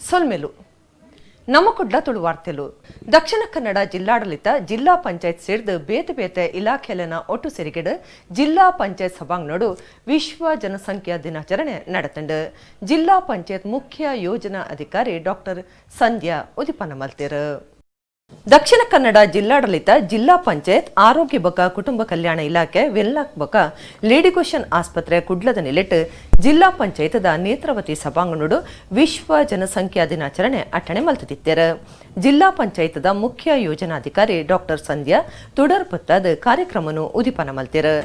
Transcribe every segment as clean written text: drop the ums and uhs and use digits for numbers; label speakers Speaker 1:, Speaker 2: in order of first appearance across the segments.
Speaker 1: ಸೊಲ್ಮೆಲು ನಮಕುಡ್ಲ ತುಳು ವಾರ್ತೆಲು. ದಕ್ಷಿಣ ಕನ್ನಡ ಜಿಲ್ಲಾಡಳಿತ ಜಿಲ್ಲಾ ಪಂಚಾಯತ್ ಸೇರ್ದು ಬೇತೆ ಬೇತೆ ಇಲಾಖೆಲೆನ ಒಟ್ಟು ಸೇರಿಗೆಡು ಜಿಲ್ಲಾ ಪಂಚಾಯತ್ ಸಭಾಂಗಣಡು ವಿಶ್ವ ಜನಸಂಖ್ಯಾ ದಿನಾಚರಣೆ ನಡೆತಂಡು. ಜಿಲ್ಲಾ ಪಂಚಾಯತ್ ಮುಖ್ಯ ಯೋಜನಾ ಅಧಿಕಾರಿ ಡಾಕ್ಟರ್ ಸಂಧ್ಯಾ ಉದಿಪನ ಮಲ್ತೆರು. ದಕ್ಷಿಣ ಕನ್ನಡ ಜಿಲ್ಲಾಡಳಿತ ಜಿಲ್ಲಾ ಪಂಚಾಯತ್ ಆರೋಗ್ಯ ಬೊಕ ಕುಟುಂಬ ಕಲ್ಯಾಣ ಇಲಾಖೆ ವೆಲ್ಲಾಕ್ ಬೊಕ ಲೇಡಿಗೋಷನ್ ಆಸ್ಪತ್ರೆ ಕುಡ್ಲದ ನಿಲೆಟ್ ಜಿಲ್ಲಾ ಪಂಚಾಯತ್ದ ನೇತ್ರಾವತಿ ಸಭಾಂಗಣಡು ವಿಶ್ವ ಜನಸಂಖ್ಯಾ ದಿನಾಚರಣೆ ಅಟ್ಟಣೆ ಮಲ್ತಿತ್ತಿರು. ಜಿಲ್ಲಾ ಪಂಚಾಯತ್ದ ಮುಖ್ಯ ಯೋಜನಾಧಿಕಾರಿ ಡಾಕ್ಟರ್ ಸಂಧ್ಯಾ ತುಡರ್ ಪತ್ತಾದ ಕಾರ್ಯಕ್ರಮನು ಉದಿಪನ ಮಲ್ತಿರು.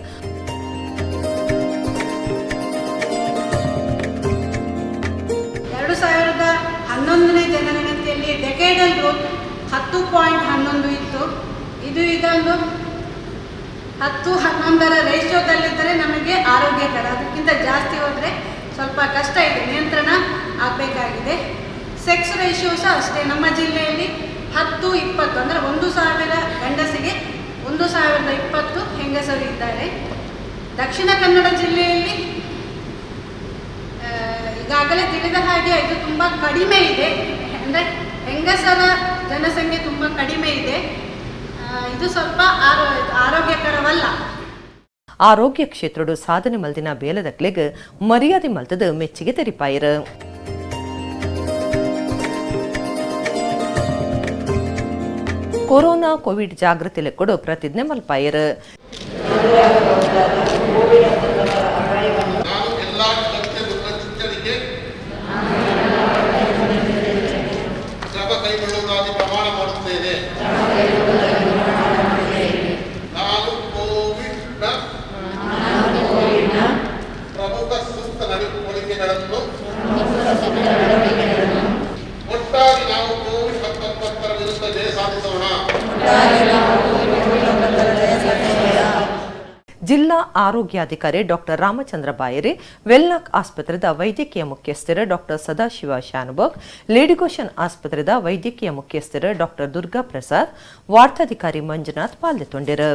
Speaker 2: 2011ನೇ ಜನಗಣತಿಯಲ್ಲಿ ಡೆಕೇಡಲ್ ಗ್ರೋತ್ 10.11 ಇತ್ತು. ಇದು ಇದೊಂದು 10-11 ರೇಷಿಯೋದಲ್ಲಿದ್ದರೆ ನಮಗೆ ಆರೋಗ್ಯಕರ, ಅದಕ್ಕಿಂತ ಜಾಸ್ತಿ ಹೋದರೆ ಸ್ವಲ್ಪ ಕಷ್ಟ ಇದೆ, ನಿಯಂತ್ರಣ ಆಗಬೇಕಾಗಿದೆ. ಸೆಕ್ಸ್ ರೇಷಿಯೋ ಸಹ ಅಷ್ಟೇ, ನಮ್ಮ ಜಿಲ್ಲೆಯಲ್ಲಿ 10-20 ಅಂದರೆ 1,000 ಗಂಡಸಿಗೆ 1,020 ಹೆಂಗಸರು ಇದ್ದಾರೆ. ದಕ್ಷಿಣ ಕನ್ನಡ ಜಿಲ್ಲೆಯಲ್ಲಿ ಈಗಾಗಲೇ ತಿಳಿದ ಹಾಗೆ ಇದು ತುಂಬ ಕಡಿಮೆ ಇದೆ, ಅಂದರೆ ಹೆಂಗಸರ ಜನಸಂಖ್ಯೆ ತುಂಬ ಕಡಿಮೆ ಇದೆ. ಇದು ಸ್ವಲ್ಪ ಆರೋಗ್ಯಕರವಲ್ಲ.
Speaker 1: ಆರೋಗ್ಯ ಕ್ಷೇತ್ರಡು ಸಾಧನೆ ಮಲ್ದಿನ ಬೇಲದಕ್ಲೆಗ್ ಮರ್ಯಾದೆ ಮಲ್ತದ ಮೆಚ್ಚಿಗೆ ತೆರಿಪಾಯಿರು. ಕೊರೋನಾ ಕೋವಿಡ್ ಜಾಗೃತಿ ಲೆಕ್ಕಡು ಪ್ರತಿಜ್ಞೆ ಮಲ್ಪಾಯಿರು. ಜಿಲ್ಲಾ ಆರೋಗ್ಯಾಧಿಕಾರಿ ಡಾಕ್ಟರ್ ರಾಮಚಂದ್ರ ಬಾಯರಿ, ವೆಲ್ಲಾಕ್ ಆಸ್ಪತ್ರೆದ ವೈದ್ಯಕೀಯ ಮುಖ್ಯಸ್ಥರು ಡಾಕ್ಟರ್ ಸದಾಶಿವ ಶಾನುಭೋಗ್, ಲೇಡಿಗೋಷನ್ ಆಸ್ಪತ್ರೆದ ವೈದ್ಯಕೀಯ ಮುಖ್ಯಸ್ಥರು ಡಾಕ್ಟರ್ ದುರ್ಗಾ ಪ್ರಸಾದ್, ವಾರ್ತಾಧಿಕಾರಿ ಮಂಜುನಾಥ್ ಪಾಲ್ಗೊಂಡಿರು.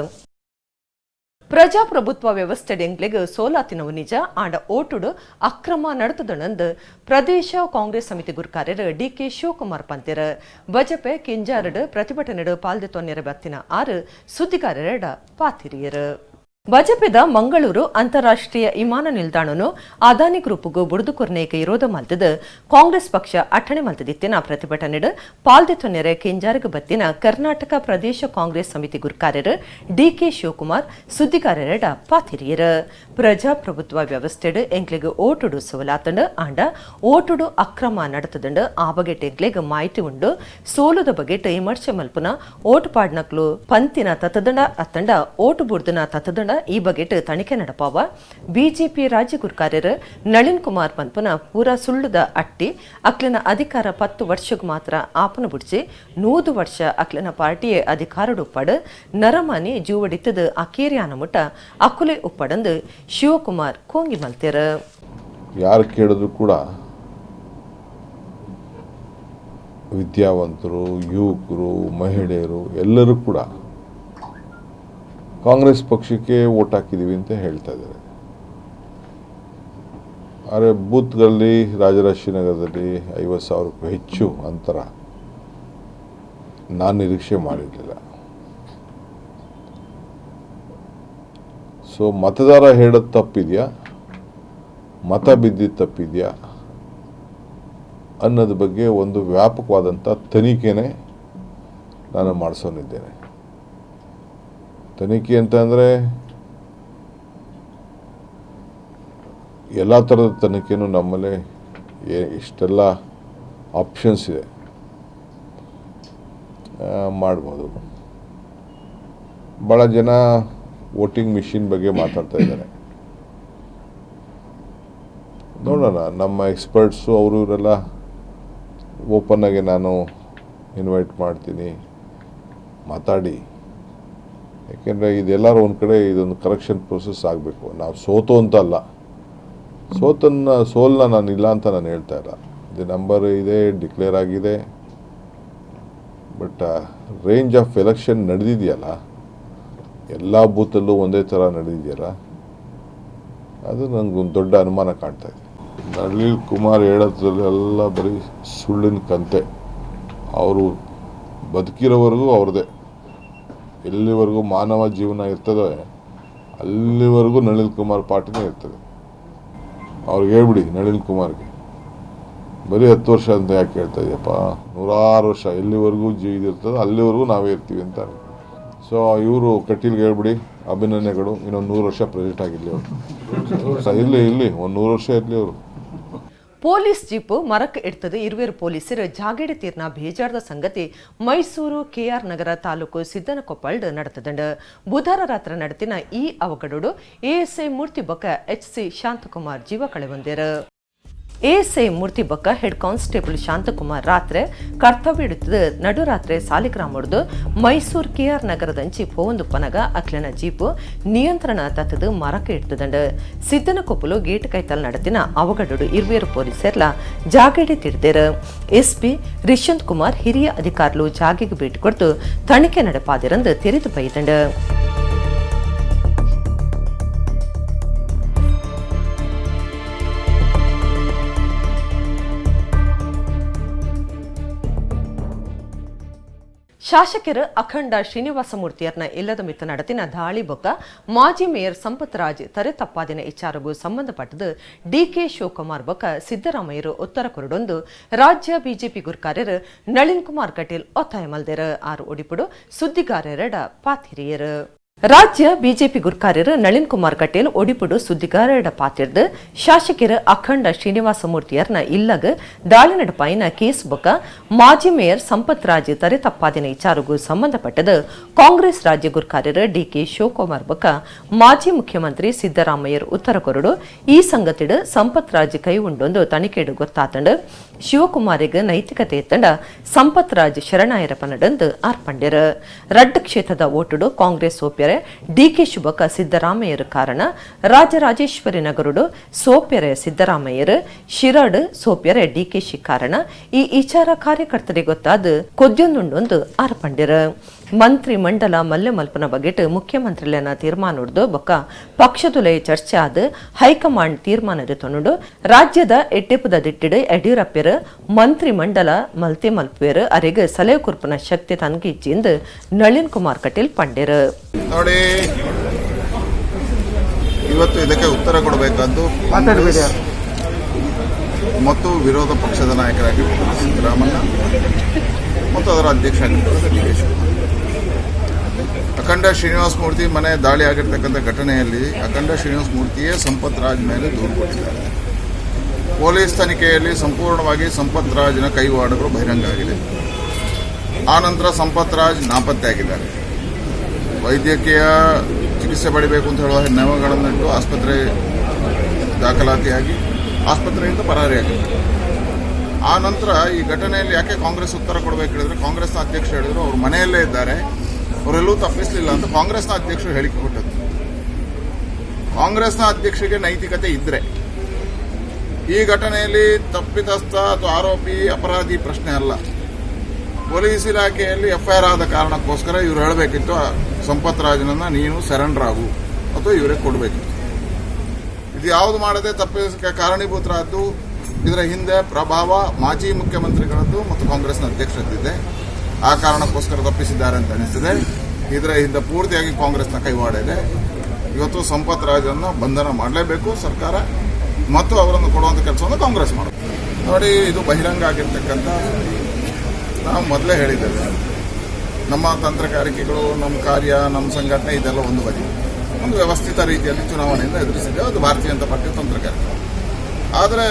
Speaker 1: ಪ್ರಜಾಪ್ರಭುತ್ವ ವ್ಯವಸ್ಥೆ ಡೆಂಗ್ಲೆಗ್ ಸೋಲಾತಿನವು ನಿಜ, ಆಂಡ ಓಟುಡು ಅಕ್ರಮ ನಡೆತದಣಂದು ಪ್ರದೇಶ ಕಾಂಗ್ರೆಸ್ ಸಮಿತಿ ಗುರುಕಾರ್ಯರು ಡಿಕೆ ಶಿವಕುಮಾರ್ ಪಂತೆರು. ಬಜಪೆ ಕಿಂಜಾರಡು ಪ್ರತಿಭಟನೆಡು ಪಾಲ್ದೆತೊನ್ನೆರ ಬತ್ತಿನ ಆರು ಸುದ್ದಿಗಾರರೆಡ ಪಾತಿರಿಯರು. ಬಜಪೆದ ಮಂಗಳೂರು ಅಂತಾರಾಷ್ಟ್ರೀಯ ವಿಮಾನ ನಿಲ್ದಾಣನು ಅದಾನಿ ಗ್ರೂಪ್ಗೂ ಬುಡುದು ಕೊರ್ನೇಕ ವಿರೋಧ ಮಲ್ತದ ಕಾಂಗ್ರೆಸ್ ಪಕ್ಷ ಅಟ್ಟಣೆ ಮಲ್ತದಿತ್ತಿನ ಪ್ರತಿಭಟನೆಡು ಪಾಲ್ದೆತೊನ್ನೆರೆ ಕೆಂಜಾರಗ ಬತ್ತಿನ ಕರ್ನಾಟಕ ಪ್ರದೇಶ ಕಾಂಗ್ರೆಸ್ ಸಮಿತಿ ಗುರುಕಾರ್ಯರು ಡಿಕೆ ಶಿವಕುಮಾರ್ ಸುದ್ದಿಗಾರರೆಡ ಪಾತಿರಿಯರು. ಪ್ರಜಾಪ್ರಭುತ್ವ ವ್ಯವಸ್ಥೆಡು ಎಂಕ್ಲೆಗ್ ಓಟುಡು ಸೋಲಾತಂಡು, ಆಂಡ ಓಟುಡು ಅಕ್ರಮ ನಡತದಂಡು ಆ ಬಗೆಟ್ ಎಂಕ್ಲೆಗ್ ಮಾಹಿತಿ ಉಂಡು. ಸೋಲುದ ಬಗೆಟ್ ವಿಮರ್ಶೆ ಮಲ್ಪುನ ಓಟು ಪಾಡ್ನಕ್ಲು ಪಂತಿನ ತತದಂಡ ಅತ್ತಂಡ ಓಟು ಬುಡ್ದನ ತತದಂಡ ಈ ಬಗೆಟ್ ತನಿಖೆ ನಡಪಾವ. ಬಿಜೆಪಿ ರಾಜ್ಯ ಗುರುಕಾರ್ಯರು ನಳಿನ್ ಕುಮಾರ್ ಪನ್ಪುನ ಪೂರ ಸುಳ್ಳುದ ಅಟ್ಟಿ ಅಕ್ಲಿನ ಅಧಿಕಾರ 10 ವರ್ಷಕ್ಕೆ ಮಾತ್ರ ಆಪನ ಬುಡ್ಚಿ 100 ವರ್ಷ ಅಕ್ಲಿನ ಪಾರ್ಟಿಯೇ ಅಧಿಕಾರಡು ಉಪ್ಪಡು ನರಮಾನಿ ಜೂವಡಿತ್ತದ ಅಕೇರಿಯಾನ ಮುಟ್ಟ ಅಕುಲೆ ಉಪ್ಪಡಂದು ಶಿವಕುಮಾರ್ ಕೋಂಗಿ ಮಲ್ತೇರು.
Speaker 3: ಯಾರು ಕೇಳಿದ್ರು ಕೂಡ ವಿದ್ಯಾವಂತರು, ಯುವಕರು, ಮಹಿಳೆಯರು ಎಲ್ಲರೂ ಕೂಡ ಕಾಂಗ್ರೆಸ್ ಪಕ್ಷಕ್ಕೆ ಓಟ್ ಹಾಕಿದ್ದೀವಿ ಅಂತ ಹೇಳ್ತಾ ಇದ್ದಾರೆ. ಆದರೆ ಬೂತ್ಗಳಲ್ಲಿ ರಾಜರಾಜೇಶ್ವರಿ ನಗರದಲ್ಲಿ 50,000ಕ್ಕೂ ಹೆಚ್ಚು ಅಂತರ ನಾನು ನಿರೀಕ್ಷೆ ಮಾಡಿರಲಿಲ್ಲ. ಸೊ ಮತದಾರ ಹೇಳೋದು ತಪ್ಪಿದೆಯಾ, ಮತ ಬಿದ್ದಿದ್ದು ತಪ್ಪಿದೆಯಾ ಅನ್ನೋದ್ರ ಬಗ್ಗೆ ಒಂದು ವ್ಯಾಪಕವಾದಂಥ ತನಿಖೆನೇ ನಾನು ಮಾಡಿಸೋನಿದ್ದೇನೆ. ತನಿಖೆ ಅಂತಂದರೆ ಎಲ್ಲ ಥರದ ತನಿಖೆಯೂ ನಮ್ಮಲ್ಲೇ ಇಷ್ಟೆಲ್ಲ ಆಪ್ಷನ್ಸ್ ಇದೆ, ಮಾಡ್ಬೋದು. ಭಾಳ ಜನ ವೋಟಿಂಗ್ ಮಿಷಿನ್ ಬಗ್ಗೆ ಮಾತಾಡ್ತಾ ಇದ್ದಾರೆ. ನೋಡೋಣ, ನಮ್ಮ ಎಕ್ಸ್ಪರ್ಟ್ಸು ಅವರು ಇವರೆಲ್ಲ ಓಪನ್ನಾಗಿ ನಾನು ಇನ್ವೈಟ್ ಮಾಡ್ತೀನಿ, ಮಾತಾಡಿ. ಯಾಕೆಂದರೆ ಇದೆಲ್ಲರೂ ಒಂದು ಕಡೆ ಇದೊಂದು ಕರೆಕ್ಷನ್ ಪ್ರೋಸೆಸ್ ಆಗಬೇಕು. ನಾವು ಸೋತು ಅಂತ ಅಲ್ಲ, ಸೋಲನ್ನ ನಾನು ಇಲ್ಲ ಅಂತ ನಾನು ಹೇಳ್ತಾ ಇಲ್ಲ. ಇದು ನಂಬರ್ ಇದೆ, ಡಿಕ್ಲೇರ್ ಆಗಿದೆ. ಬಟ್ ರೇಂಜ್ ಆಫ್ ಎಲೆಕ್ಷನ್ ನಡೆದಿದೆಯಲ್ಲ, ಎಲ್ಲ ಬೂತಲ್ಲೂ ಒಂದೇ ಥರ ನಡೆದಿದೆಯಲ್ಲ, ಅದು ನನಗೊಂದು ದೊಡ್ಡ ಅನುಮಾನ ಕಾಣ್ತಾ ಇದೆ. ನಳಿನ್ ಕುಮಾರ್ ಹೇಳೋದ್ರಲ್ಲೆಲ್ಲ ಬರೀ ಸುಳ್ಳಿನ ಕಂತೆ. ಅವರು ಬದುಕಿರೋವರೆಗೂ ಅವ್ರದ್ದೇ. ಎಲ್ಲಿವರೆಗೂ ಮಾನವ ಜೀವನ ಇರ್ತದೆ ಅಲ್ಲಿವರೆಗೂ ನಳಿನ್ ಕುಮಾರ್ ಪಾರ್ಟಿನೇ ಇರ್ತದೆ. ಅವ್ರಿಗೆ ಹೇಳ್ಬಿಡಿ ನಳಿನ್ ಕುಮಾರ್ಗೆ, ಬರೀ 10 ವರ್ಷ ಅಂತ ಯಾಕೆ ಹೇಳ್ತಾ ಇದೆಯಪ್ಪ, 100 ವರ್ಷ ಎಲ್ಲಿವರೆಗೂ ಜೀವಿದಿರ್ತದೆ ಅಲ್ಲಿವರೆಗೂ ನಾವೇ ಇರ್ತೀವಿ ಅಂತ. ಸೊ ಇವರು ಕಟೀಲ್ಗೆ ಹೇಳ್ಬಿಡಿ ಅಭಿನಂದನೆಗಳು, ಇನ್ನೊಂದು 100 ವರ್ಷ ಪ್ರೆಸಿಡೆಂಟ್ ಆಗಿರಲಿ ಅವರು, ಇರಲಿ ಇರಲಿ ಒಂದು 100 ವರ್ಷ ಇರಲಿ ಅವರು.
Speaker 1: ಪೊಲೀಸ್ ಜೀಪ್ ಮರಕ್ಕೆ ಇಡ್ತದೆ ಇರುವೆರು ಪೊಲೀಸರು ಜಾಗೇಡಿ ತೀರ್ನ ಬೇಜಾರದ ಸಂಗತಿ ಮೈಸೂರು ಕೆಆರ್ ನಗರ ತಾಲೂಕು ಸಿದ್ದನಕೊಪ್ಪಲ್ಡ್ ನಡೆತದಂಡು. ಬುಧವಾರ ರಾತ್ರಿ ನಡೆತಿನ ಈ ಅವಘಡೋಡು ಎಎಸ್ಐ ಮೂರ್ತಿ ಬೊಕ್ಕ ಎಚ್ಸಿ ಶಾಂತಕುಮಾರ್ ಜೀವ ಕಳೆವಂದಿರು. ಎಎಸ್ಐ ಮೂರ್ತಿ ಬೊಕ್ಕ ಹೆಡ್ ಕಾನ್ಸ್ಟೇಬಲ್ ಶಾಂತಕುಮಾರ್ ರಾತ್ರಿ ಕರ್ತವ್ಯ ಹಿಡಿತದ ನಡುರಾತ್ರಿ ಸಾಲಿಗ್ರಾಮಡ್ದು ಮೈಸೂರು ಕೆಆರ್ ನಗರದಂಚಿ ಪೋವಂದುಪ್ಪನಗ ಅಕ್ಲೆನ ಜೀಪು ನಿಯಂತ್ರಣ ತತ್ತದು ಮರಕ್ಕೆ ಇಡ್ತದಂಡು. ಸಿದ್ದನಕೊಪ್ಪಲು ಗೇಟ್ ಕೈತಲ್ ನಡೆತಿನ ಅವಘಡಡು ಇರುವೇರು ಪೊಲೀಸರ್ಲ ಜಾಗೇಡಿ ತಿಡ್ದೇರು. ಎಸ್ಪಿ ರಿಷಂತ್ ಕುಮಾರ್ ಹಿರಿಯ ಅಧಿಕಾರಿಗಳು ಜಾಗೆಗೆ ಭೇಟಿ ಕೊಡ್ತು ತನಿಖೆ ನಡೆಪಾದಿರಂದು ತೆರೆದು ಬೈದಂಡು. ಶಾಸಕರು ಅಖಂಡ ಶ್ರೀನಿವಾಸಮೂರ್ತಿಯರ್ನ ಇಲ್ಲದ ಮಿತ್ತ ನಡೆತಿನ ದಾಳಿ ಬೊಕ್ಕ ಮಾಜಿ ಮೇಯರ್ ಸಂಪತ್ ರಾಜ್ ತರೆ ತಪ್ಪಾದಿನ ವಿಚಾರಗೂ ಸಂಬಂಧಪಟ್ಟದು ಡಿಕೆ ಶಿವಕುಮಾರ್ ಬೊಕ್ಕ ಸಿದ್ದರಾಮಯ್ಯರು ಉತ್ತರ ಕೊರಡೊಂದು ರಾಜ್ಯ ಬಿಜೆಪಿ ಗುರ್ಕಾರ್ಯರು ನಳಿನ್ ಕುಮಾರ್ ಕಟೀಲ್ ಒತ್ತಾಯ ಮಲ್ದೆರು. ಆರು ಒಡಿಪುಡು ಸುದ್ದಿಗಾರರೆಡ ಪಾತಿರಿಯರು. ರಾಜ್ಯ ಬಿಜೆಪಿ ಗುರ್ಕಾರ್ಯರು ನಳಿನ್ ಕುಮಾರ್ ಕಟೀಲ್ ಒಡಿಪುಡು ಸುದ್ದಿಗಾರರ ಪಾತಿರ್ದು ಶಾಸಕರು ಅಖಂಡ ಶ್ರೀನಿವಾಸಮೂರ್ತಿಯರ್ನ ಇಲ್ಲಗ ದಾಳಿ ನಡಪಾಯಿನ ಕೇಸ್ ಬೊಕ್ಕ ಮಾಜಿ ಮೇಯರ್ ಸಂಪತ್ ರಾಜ್ ತರೆ ತಪ್ಪಾದಿನ ವಿಚಾರಗೂ ಸಂಬಂಧಪಟ್ಟದು ಕಾಂಗ್ರೆಸ್ ರಾಜ್ಯ ಗುರ್ಕಾರ್ಯರು ಡಿಕೆ ಶಿವಕುಮಾರ್ ಬೊಕ್ಕ ಮಾಜಿ ಮುಖ್ಯಮಂತ್ರಿ ಸಿದ್ದರಾಮಯ್ಯರು ಉತ್ತರ ಕೊರಡು ಈ ಸಂಗತಿಡು ಸಂಪತ್ ರಾಜ್ ಕೈ ಉಂಡೊಂದು ತನಿಖೆಡು ಗೊತ್ತಾತಂಡು. ಶಿವಕುಮಾರಿಗೆ ನೈತಿಕತೆ ಎತ್ತಂಡ ಸಂಪತ್ ರಾಜ್ ಶರಣಾಯರ ಪನಡಂದು ಆರ್ಪಂಡ್ಯರು. ರಡ್ಡ್ ಕ್ಷೇತ್ರದ ಓಟುಡು ಕಾಂಗ್ರೆಸ್ ಸೋಪ್ಯರೆ ಡಿಕೆ ಶುಭಕ ಸಿದ್ದರಾಮಯ್ಯರು ಕಾರಣ ರಾಜರಾಜೇಶ್ವರಿ ನಗರುಡು ಸೋಪ್ಯರೆ ಸಿದ್ದರಾಮಯ್ಯರು, ಶಿರಾಡು ಸೋಪ್ಯರೆ ಡಿಕೆಶಿ ಕಾರಣ ಈ ವಿಚಾರ ಕಾರ್ಯಕರ್ತರಿಗೆ ಗೊತ್ತಾದ ಕೊದ್ಯೊಂದುಂಡೊಂದು ಆರ್ಪಂಡ್ಯರು. ಮಂತ್ರಿ ಮಂಡಲ ಮಲ್ಲೆ ಮಲ್ಪನ ಬಗೆಟ್ ಮುಖ್ಯಮಂತ್ರಿಲೇನ ತೀರ್ಮಾನ ಬೊಕ್ಕ ಪಕ್ಷದೊಲೆ ಚರ್ಚೆ ಆದ ಹೈಕಮಾಂಡ್ ತೀರ್ಮಾನದ ತೊನುಡು ರಾಜ್ಯದ ಎಟ್ಟೆಪುದ ದಿಟ್ಟಿಡು ಯಡಿಯೂರಪ್ಪರು ಮಂತ್ರಿ ಮಂಡಲ ಮಲ್ತೆ ಮಲ್ಪುವೆರು ಅರೆಗೆ ಸಲಹೆ ಕುರ್ಪನ ಶಕ್ತಿ ತನಗೆ ಇಚ್ಚಿಂದು ನಳಿನ್ ಕುಮಾರ್ ಕಟೀಲ್ ಪಂಡ್ಯರು.
Speaker 4: ನೋಡಿ, ಇವತ್ತು ಇದಕ್ಕೆ ಉತ್ತರ ಕೊಡಬೇಕಾದ್ದು ಮತ್ತು ವಿರೋಧ ಪಕ್ಷದ ನಾಯಕರಾಗಿ ಸಿದ್ದರಾಮಯ್ಯ ಮತ್ತು ಅದರ ಅಧ್ಯಕ್ಷ ಡಿ ಕೆ ಶಿವಕುಮಾರ್. ಅಖಂಡ ಶ್ರೀನಿವಾಸ ಮೂರ್ತಿ ಮನೆ ದಾಳಿ ಆಗಿರ್ತಕ್ಕಂಥ ಘಟನೆಯಲ್ಲಿ ಅಖಂಡ ಶ್ರೀನಿವಾಸ ಮೂರ್ತಿಯೇ ಸಂಪತ್ ರಾಜ್ ಮೇಲೆ ದೂರು ಕೊಟ್ಟಿದ್ದಾರೆ. ಪೊಲೀಸ್ ತನಿಖೆಯಲ್ಲಿ ಸಂಪೂರ್ಣವಾಗಿ ಸಂಪತ್ ರಾಜ್ನ ಕೈವಾಡಗಳು ಬಹಿರಂಗ ಆಗಿದೆ. ಆ ನಂತರ ಸಂಪತ್ ರಾಜ್ ನಾಪತ್ತೆಯಾಗಿದ್ದಾರೆ. ವೈದ್ಯಕೀಯ ಚಿಕಿತ್ಸೆ ಪಡಿಬೇಕು ಅಂತ ಹೇಳುವ ನೆವಗಳನ್ನಿಟ್ಟು ಆಸ್ಪತ್ರೆ ದಾಖಲಾತಿಯಾಗಿ ಆಸ್ಪತ್ರೆಯಿಂದ ಪರಾರಿಯಾಗಿದ್ದಾರೆ. ಆ ನಂತರ ಈ ಘಟನೆಯಲ್ಲಿ ಯಾಕೆ ಕಾಂಗ್ರೆಸ್ ಉತ್ತರ ಕೊಡಬೇಕು ಹೇಳಿದ್ರೆ, ಕಾಂಗ್ರೆಸ್ನ ಅಧ್ಯಕ್ಷರು ಹೇಳಿದ್ರು ಅವ್ರ ಮನೆಯಲ್ಲೇ ಇದ್ದಾರೆ, ಅವರೆಲ್ಲೂ ತಪ್ಪಿಸಲಿಲ್ಲ ಅಂತ ಕಾಂಗ್ರೆಸ್ನ ಅಧ್ಯಕ್ಷರು ಹೇಳಿಕೆ ಕೊಟ್ಟದ್ದು. ಕಾಂಗ್ರೆಸ್ನ ಅಧ್ಯಕ್ಷರಿಗೆ ನೈತಿಕತೆ ಇದ್ದರೆ ಈ ಘಟನೆಯಲ್ಲಿ ತಪ್ಪಿತಸ್ಥ ಅಥವಾ ಆರೋಪಿ ಅಪರಾಧಿ ಪ್ರಶ್ನೆ ಅಲ್ಲ. ಪೊಲೀಸ್ ಇಲಾಖೆಯಲ್ಲಿ ಎಫ್ಐಆರ್ ಆದ ಕಾರಣಕ್ಕೋಸ್ಕರ ಇವರು ಹೇಳಬೇಕಿತ್ತು, ಸಂಪತ್ ರಾಜನನ್ನ ನೀನು ಸರೆಂಡರ್ ಆಗು ಅಥವಾ ಇವರೇ ಕೊಡಬೇಕಿತ್ತು. ಇದು ಯಾವುದು ಮಾಡದೆ ತಪ್ಪಿಸಕ್ಕೆ ಕಾರಣೀಭೂತರಾದ್ದು. ಇದರ ಹಿಂದೆ ಪ್ರಭಾವ ಮಾಜಿ ಮುಖ್ಯಮಂತ್ರಿಗಳದ್ದು ಮತ್ತು ಕಾಂಗ್ರೆಸ್ನ ಅಧ್ಯಕ್ಷರದ್ದಿದೆ. ಆ ಕಾರಣಕ್ಕೋಸ್ಕರ ತಪ್ಪಿಸಿದ್ದಾರೆ ಅಂತ ಅನಿಸ್ತದೆ. ಇದರ ಹಿಂದೆ ಪೂರ್ತಿಯಾಗಿ ಕಾಂಗ್ರೆಸ್ನ ಕೈವಾಡ ಇದೆ. ಇವತ್ತು ಸಂಪತ್ ರಾಜನ್ನು ಬಂಧನ ಮಾಡಲೇಬೇಕು ಸರ್ಕಾರ ಮತ್ತು ಅವರನ್ನು ಕೊಡುವಂಥ ಕೆಲಸವನ್ನು ಕಾಂಗ್ರೆಸ್ ಮಾಡಬೇಕು. ನೋಡಿ, ಇದು ಬಹಿರಂಗ ಆಗಿರ್ತಕ್ಕಂಥ, ನಾವು ಮೊದಲೇ ಹೇಳಿದ್ದೇವೆ, ನಮ್ಮ ತಂತ್ರಗಾರಿಕೆಗಳು, ನಮ್ಮ ಕಾರ್ಯ, ನಮ್ಮ ಸಂಘಟನೆ ಇದೆಲ್ಲ ಒಂದು ಬದಿ, ಒಂದು ವ್ಯವಸ್ಥಿತ ರೀತಿಯಲ್ಲಿ ಚುನಾವಣೆಯಿಂದ ಎದುರಿಸಿದ್ದೇವೆ. ಅದು ಭಾರತೀಯ ಜನತಾ ಪಾರ್ಟಿಯ ತಂತ್ರಗಾರಿಕೆ. ಆದರೆ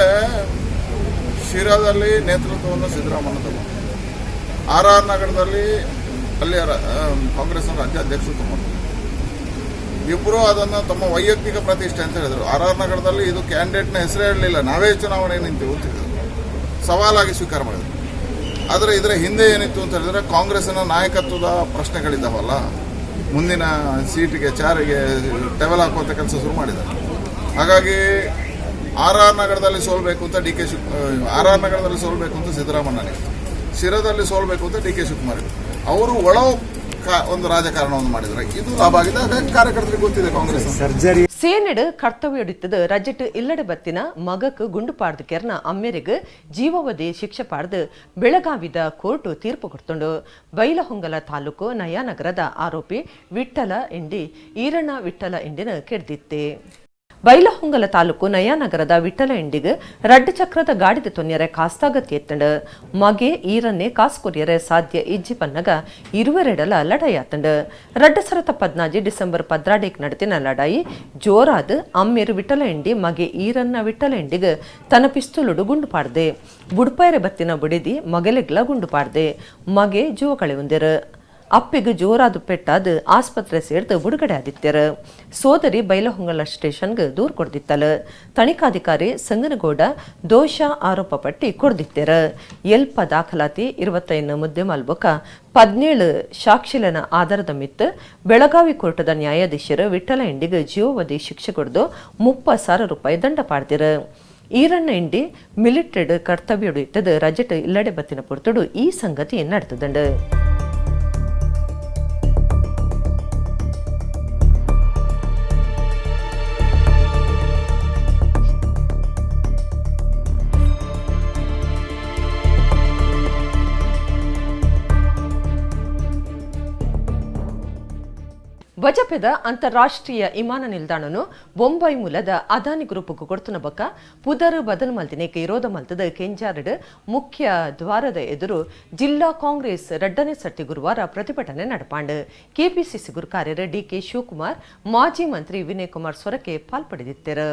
Speaker 4: ಶಿರಾದಲ್ಲಿ ನೇತೃತ್ವವನ್ನು ಸಿದ್ದರಾಮಯ್ಯ ತಗೊಂಡು, ಆರ್ ಆರ್ ನಗರದಲ್ಲಿ ಅಲ್ಲಿಯ ಕಾಂಗ್ರೆಸ್ನ ರಾಜ್ಯಾಧ್ಯಕ್ಷರು ತಗೊಂಡು, ಇಬ್ಬರು ಅದನ್ನು ತಮ್ಮ ವೈಯಕ್ತಿಕ ಪ್ರತಿಷ್ಠೆ ಅಂತ ಹೇಳಿದರು. ಆರ್ ಆರ್ ನಗರದಲ್ಲಿ ಇದು ಕ್ಯಾಂಡಿಡೇಟ್ನ ಹೆಸರೇ ಹೇಳಲಿಲ್ಲ, ನಾವೇ ಚುನಾವಣೆ ನಿಂತೀವಿ ಅಂತ ಹೇಳಿದರು, ಸವಾಲಾಗಿ ಸ್ವೀಕಾರ ಮಾಡಿದರು. ಆದರೆ ಇದರ ಹಿಂದೆ ಏನಿತ್ತು ಅಂತ ಹೇಳಿದ್ರೆ, ಕಾಂಗ್ರೆಸ್ಸಿನ ನಾಯಕತ್ವದ ಪ್ರಶ್ನೆಗಳಿದ್ದಾವಲ್ಲ, ಮುಂದಿನ ಸೀಟಿಗೆ ಚಾರಿಗೆ ಟೆವೆಲ್ ಹಾಕುವಂಥ ಕೆಲಸ ಶುರು ಮಾಡಿದ್ದಾರೆ. ಹಾಗಾಗಿ ಆರ್ ಆರ್ ನಗರದಲ್ಲಿ ಸೋಲ್ಬೇಕು ಅಂತ ಡಿ ಕೆ ಶಿವ ಆರ್ ಆರ್ ನಗರದಲ್ಲಿ ಸೋಲ್ಬೇಕು ಅಂತ ಸಿದ್ದರಾಮಯ್ಯನಿಗೆ, ಶಿರಾದಲ್ಲಿ ಸೋಲ್ಬೇಕು ಅಂತ ಡಿ ಕೆ ಶಿವಕುಮಾರ್ ಅವರು ಒಳ ಒಂದು ರಾಜಕಾರಣವನ್ನು ಮಾಡಿದರೆ ಇದು ಲಾಭ ಆಗಿದೆ. ಹಾಗಾಗಿ ಕಾರ್ಯಕರ್ತರಿಗೆ ಗೊತ್ತಿದೆ ಕಾಂಗ್ರೆಸ್.
Speaker 5: ಸರ್ಜರಿ
Speaker 1: ಸೇನೆಡ್ ಕರ್ತವ್ಯಡಿತ್ತದು ರಜೆಟ್ ಇಲ್ಲಡೆ ಬತ್ತಿನ ಮಗಕ್ ಗುಂಡು ಪಾಡ್ದು ಕೆರ್ನ ಅಮ್ಮೆರೆಗ್ ಜೀವಾವಧಿ ಶಿಕ್ಷೆ ಪಾಡ್ದು ಬೆಳಗಾವಿದ ಕೋರ್ಟು ತೀರ್ಪು ಕೊಡ್ತುಂಡು. ಬೈಲಹೊಂಗಲ ತಾಲೂಕು ನಯಾನಗರದ ಆರೋಪಿ ವಿಠ್ಠಲ ಇಂಡಿ ಈರಣ್ಣ ವಿಠ್ಠಲ ಇಂಡಿನ ಕೆಡ್ದಿತ್ತೆ. ಬೈಲಹೊಂಗಲ ತಾಲೂಕು ನಯಾನಗರದ ವಿಠ್ಠಲ ಇಂಡಿಗ್ ರಡ್ಡು ಚಕ್ರದ ಗಾಡಿದ ತೊನ್ಯರೆ ಕಾಸ್ತಾಗತಿ ಎತ್ತಂಡು. ಮಗೆ ಈರನ್ನೇ ಕಾಸು ಕೊರಿಯರೆ ಸಾಧ್ಯ ಇಜ್ಜಿ ಪನ್ನಗ ಇರುವರೆಡಲ ಲಡಾಯಿ ಆತಂಡು. 2014 ಡಿಸೆಂಬರ್ 12 ನಡೆತಿನ ಲಡಾಯಿ ಜೋರಾದ ಅಮ್ಮೇರು ವಿಠ್ಠಲ ಇಂಡಿ ಮಗೆ ಈರನ್ನ ವಿಠ್ಠಲ ಇಂಡಿಗ್ ತನ್ನ ಪಿಸ್ತೂಲುಡು ಗುಂಡು ಪಾಡ್ದೆ. ಬುಡ್ಪಾಯರೆ ಬತ್ತಿನ ಬುಡಿದಿ ಮಗಲೆಗ್ಲ ಗುಂಡು ಪಾಡ್ದೆ. ಮಗೆ ಜೀವ ಕಳೆಯುಂದಿರು. ಅಪ್ಪಿಗೆ ಜೋರಾದ ಪೆಟ್ಟಾದ ಆಸ್ಪತ್ರೆ ಸೇರ್ದು ಬಿಡುಗಡೆ ಆದಿತ್ಯರು. ಸೋದರಿ ಬೈಲಹೊಂಗಲ ಸ್ಟೇಷನ್ಗೆ ದೂರು ಕೊಡ್ದಿತ್ತಲ. ತನಿಖಾಧಿಕಾರಿ ಸಂಗನಗೌಡ ದೋಷ ಆರೋಪ ಪಟ್ಟಿ ಕೊಡ್ದಿತ್ತೆರ. ಎಲ್ಪ ದಾಖಲಾತಿ 25 ಮುದ್ದೆ ಮಲ್ಬೊಕ 17 ಸಾಕ್ಷಿಲನ ಆಧಾರದ ಮಿತ್ತು ಬೆಳಗಾವಿ ಕೋರ್ಟದ ನ್ಯಾಯಾಧೀಶರು ವಿಠ್ಠಲ ಇಂಡಿಗೆ ಜೀವಾವಧಿ ಶಿಕ್ಷೆ ಕೊಡ್ದು 30,000 ರೂಪಾಯಿ ದಂಡ ಪಾಡ್ದಿರು. ಈರಣ್ಣ ಇಂಡಿ ಮಿಲಿಟರಿಡ್ ಕರ್ತವ್ಯ ಇತ್ತದು ರಜೆಟ್ ಇಲ್ಲಡೆ ಬತ್ತಿನ ಪೊರ್ತುಡು ಈ ಸಂಗತಿ ನಡೆತದಂಡು. ಬಜಪೆದ ಅಂತಾರಾಷ್ಟ್ರೀಯ ವಿಮಾನ ನಿಲ್ದಾಣನು ಬೊಂಬೈ ಮೂಲದ ಅದಾನಿ ಗ್ರೂಪ್ಗೆ ಕೊಡ್ತನ ಬಕ್ಕ ಪುದರ್ ಬದಲು ಮಲ್ತಿನೇಕ ವಿರೋಧ ಮಲ್ತದ ಕೆಂಜಾರಡ್ ಮುಖ್ಯ ದ್ವಾರದ ಎದುರು ಜಿಲ್ಲಾ ಕಾಂಗ್ರೆಸ್ ರಡ್ಡನೇ ಸರ್ತಿ ಗುರುವಾರ ಪ್ರತಿಭಟನೆ ನಡೆಪಾಂಡು. ಕೆಪಿಸಿಸಿ ಗುರುಕಾರ್ಯರು ಡಿಕೆ ಶಿವಕುಮಾರ್, ಮಾಜಿ ಮಂತ್ರಿ ವಿನಯ್ ಕುಮಾರ್ ಸೊರಕೆ ಪಾಲ್ಪಡೆದಿದ್ದರು.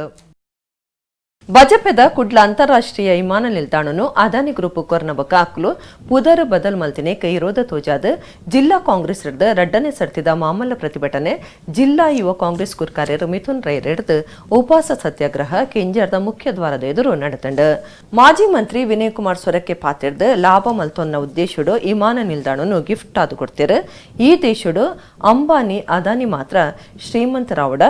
Speaker 1: ಬಜಪೆದ ಕುಡ್ಲ ಅಂತಾರಾಷ್ಟ್ರೀಯ ವಿಮಾನ ನಿಲ್ದಾಣನು ಅದಾನಿ ಗ್ರೂಪ್ ಕೊರ್ನ ಬೊಕ್ಕ ಅಕ್ಲು ಪುದರ್ ಬದಲ್ ಮಲ್ತಿನೇಕ ವಿರೋಧ ತೋಜಾದ ಜಿಲ್ಲಾ ಕಾಂಗ್ರೆಸ್ ರ್ದ್ ರಡ್ಡನೇ ಸರ್ತಿದ ಮಾಮಲ್ಲ ಪ್ರತಿಭಟನೆ ಜಿಲ್ಲಾ ಯುವ ಕಾಂಗ್ರೆಸ್ ಗುರ್ಕಾರ್ಯರು ಮಿಥುನ್ ರೈ ರೆಡ್ದ್ ಉಪವಾಸ ಸತ್ಯಾಗ್ರಹ ಕೆಂಜಾರ್ದ ಮುಖ್ಯ ದ್ವಾರದ ಎದುರು ನಡೆತಂಡು. ಮಾಜಿ ಮಂತ್ರಿ ವಿನಯ್ ಕುಮಾರ್ ಸೊರಕೆ ಪಾತಿರ್ದ್ ಲಾಭ ಮಲ್ತೊನ್ನ ಉದ್ದೇಶಡು ವಿಮಾನ ನಿಲ್ದಾಣನು ಗಿಫ್ಟ್ ಆದು ಕೊಡ್ತಿರು. ಈ ದೇಶಡು ಅಂಬಾನಿ ಅದಾನಿ ಮಾತ್ರ ಶ್ರೀಮಂತರಾವಡ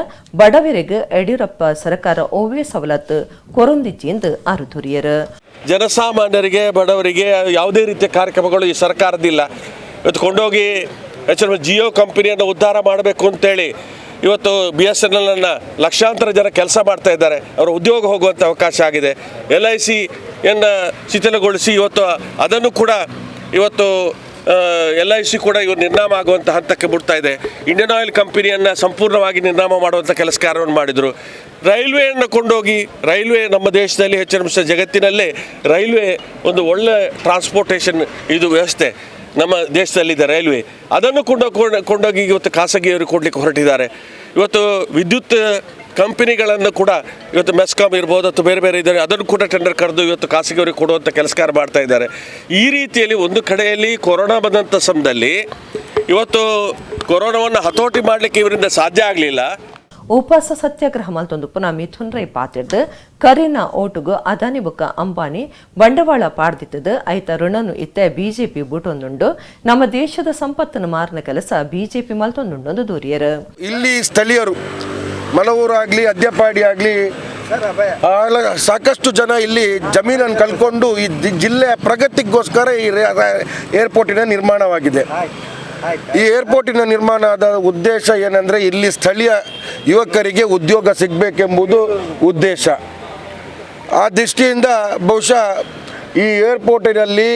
Speaker 1: ಬಡವರಿಗೆ ಯಡಿಯೂರಪ್ಪ ಸರ್ಕಾರ ಓವೇ ಸವಲತ್ತು ಕೊರೊಂದಿಜ್ಜಿ ಎಂದು ಅರುಧುರಿಯರು.
Speaker 6: ಜನಸಾಮಾನ್ಯರಿಗೆ ಬಡವರಿಗೆ ಯಾವುದೇ ರೀತಿಯ ಕಾರ್ಯಕ್ರಮಗಳು ಈ ಸರ್ಕಾರದಿಲ್ಲ. ಇವತ್ತು ಕೊಂಡೋಗಿ ಹೆಚ್ಚಿನ ಜಿಯೋ ಕಂಪನಿಯನ್ನು ಉದ್ಧಾರ ಮಾಡಬೇಕು ಅಂತೇಳಿ ಇವತ್ತು BSNL ಅನ್ನು ಲಕ್ಷಾಂತರ ಜನ ಕೆಲಸ ಮಾಡ್ತಾ ಇದ್ದಾರೆ, ಅವರ ಉದ್ಯೋಗ ಹೋಗುವಂಥ ಅವಕಾಶ ಆಗಿದೆ. LIC ಯನ್ನು ಶಿಥಿಲಗೊಳಿಸಿ ಇವತ್ತು ಅದನ್ನು ಕೂಡ ಇವತ್ತು LIC ಕೂಡ ಇವರು ನಿರ್ನಾಮ ಆಗುವಂಥ ಹಂತಕ್ಕೆ ಬಿಡ್ತಾ ಇದೆ. ಇಂಡಿಯನ್ ಆಯಿಲ್ ಕಂಪನಿಯನ್ನು ಸಂಪೂರ್ಣವಾಗಿ ನಿರ್ನಾಮ ಮಾಡುವಂಥ ಕೆಲಸ ಕಾರ್ಯವನ್ನು ಮಾಡಿದರು. ರೈಲ್ವೆಯನ್ನು ಕೊಂಡೋಗಿ ರೈಲ್ವೆ ನಮ್ಮ ದೇಶದಲ್ಲಿ ಹೆಚ್ಚಿನ ಅಂಶ ಜಗತ್ತಿನಲ್ಲೇ ರೈಲ್ವೆ ಒಂದು ಒಳ್ಳೆ ಟ್ರಾನ್ಸ್ಪೋರ್ಟೇಷನ್ ಇದು ವ್ಯವಸ್ಥೆ ನಮ್ಮ ದೇಶದಲ್ಲಿದೆ ರೈಲ್ವೆ, ಅದನ್ನು ಕೊಂಡೋಗಿ ಇವತ್ತು ಖಾಸಗಿಯವರು ಕೊಡಲಿಕ್ಕೆ ಹೊರಟಿದ್ದಾರೆ. ಇವತ್ತು ವಿದ್ಯುತ್ ಕಂಪನಿಗಳನ್ನು ಕೂಡ ಇವತ್ತು ಮೆಸ್ಕಾಮ್ ಇರ್ಬೋದು ಅಥವಾ ಬೇರೆ ಬೇರೆ ಇದ್ದಾರೆ, ಅದನ್ನು ಕೂಡ ಟೆಂಡರ್ ಕರೆದು ಇವತ್ತು ಖಾಸಗಿಯವರಿಗೆ ಕೊಡುವಂಥ ಕೆಲಸ ಕಾರ್ಯ ಮಾಡ್ತಾ ಇದ್ದಾರೆ. ಈ ರೀತಿಯಲ್ಲಿ ಒಂದು ಕಡೆಯಲ್ಲಿ ಕೊರೋನಾ ಬಂದಂಥ ಸಮಯದಲ್ಲಿ ಇವತ್ತು ಕೊರೋನಾವನ್ನು ಹತೋಟಿ ಮಾಡಲಿಕ್ಕೆ ಇವರಿಂದ ಸಾಧ್ಯ ಆಗಲಿಲ್ಲ.
Speaker 1: ಉಪವಾಸ ಸತ್ಯಾಗ್ರಹ ಮಲ್ತೊಂದು ಪುನಃ ಮಿಥುನ್ ರೈ ಪಾತಿರ್ದು ಕರಿನ ಓಟುಗು ಅದಾನಿ ಬೊಕ್ಕ ಅಂಬಾನಿ ಬಂಡವಾಳ ಪಾಡ್ದಿತ್ತದು ಐತ ಋಣನು ಇತ್ತೆ ಬಿಜೆಪಿ ಬೂಟೊಂದುಂಡು, ನಮ್ಮ ದೇಶದ ಸಂಪತ್ತನ್ನು ಮಾರಿನ ಕೆಲಸ ಬಿಜೆಪಿ ಮಲ್ತೊಂದುಂಡು ದೂರಿಯರು.
Speaker 7: ಇಲ್ಲಿ ಸ್ಥಳೀಯರು ಮಲವೂರಾಗ್ಲಿ ಅದ್ಯಪಾಡಿ ಆಗ್ಲಿ ಸಾಕಷ್ಟು ಜನ ಇಲ್ಲಿ ಜಮೀನನ್ನು ಕಳ್ಕೊಂಡು ಈ ಜಿಲ್ಲೆಯ ಪ್ರಗತಿಗೋಸ್ಕರ ಈ ಏರ್ಪೋರ್ಟಿನ ನಿರ್ಮಾಣವಾಗಿದೆ. ಈ ಏರ್ಪೋರ್ಟಿನ ನಿರ್ಮಾಣ ಆದ ಉದ್ದೇಶ ಏನಂದ್ರೆ ಇಲ್ಲಿ ಸ್ಥಳೀಯ ಯುವಕರಿಗೆ ಉದ್ಯೋಗ ಸಿಗಬೇಕೆಂಬುದು ಉದ್ದೇಶ. ಆ ದೃಷ್ಟಿಯಿಂದ ಬಹುಶಃ ಈ ಏರ್ಪೋರ್ಟಿನಲ್ಲಿ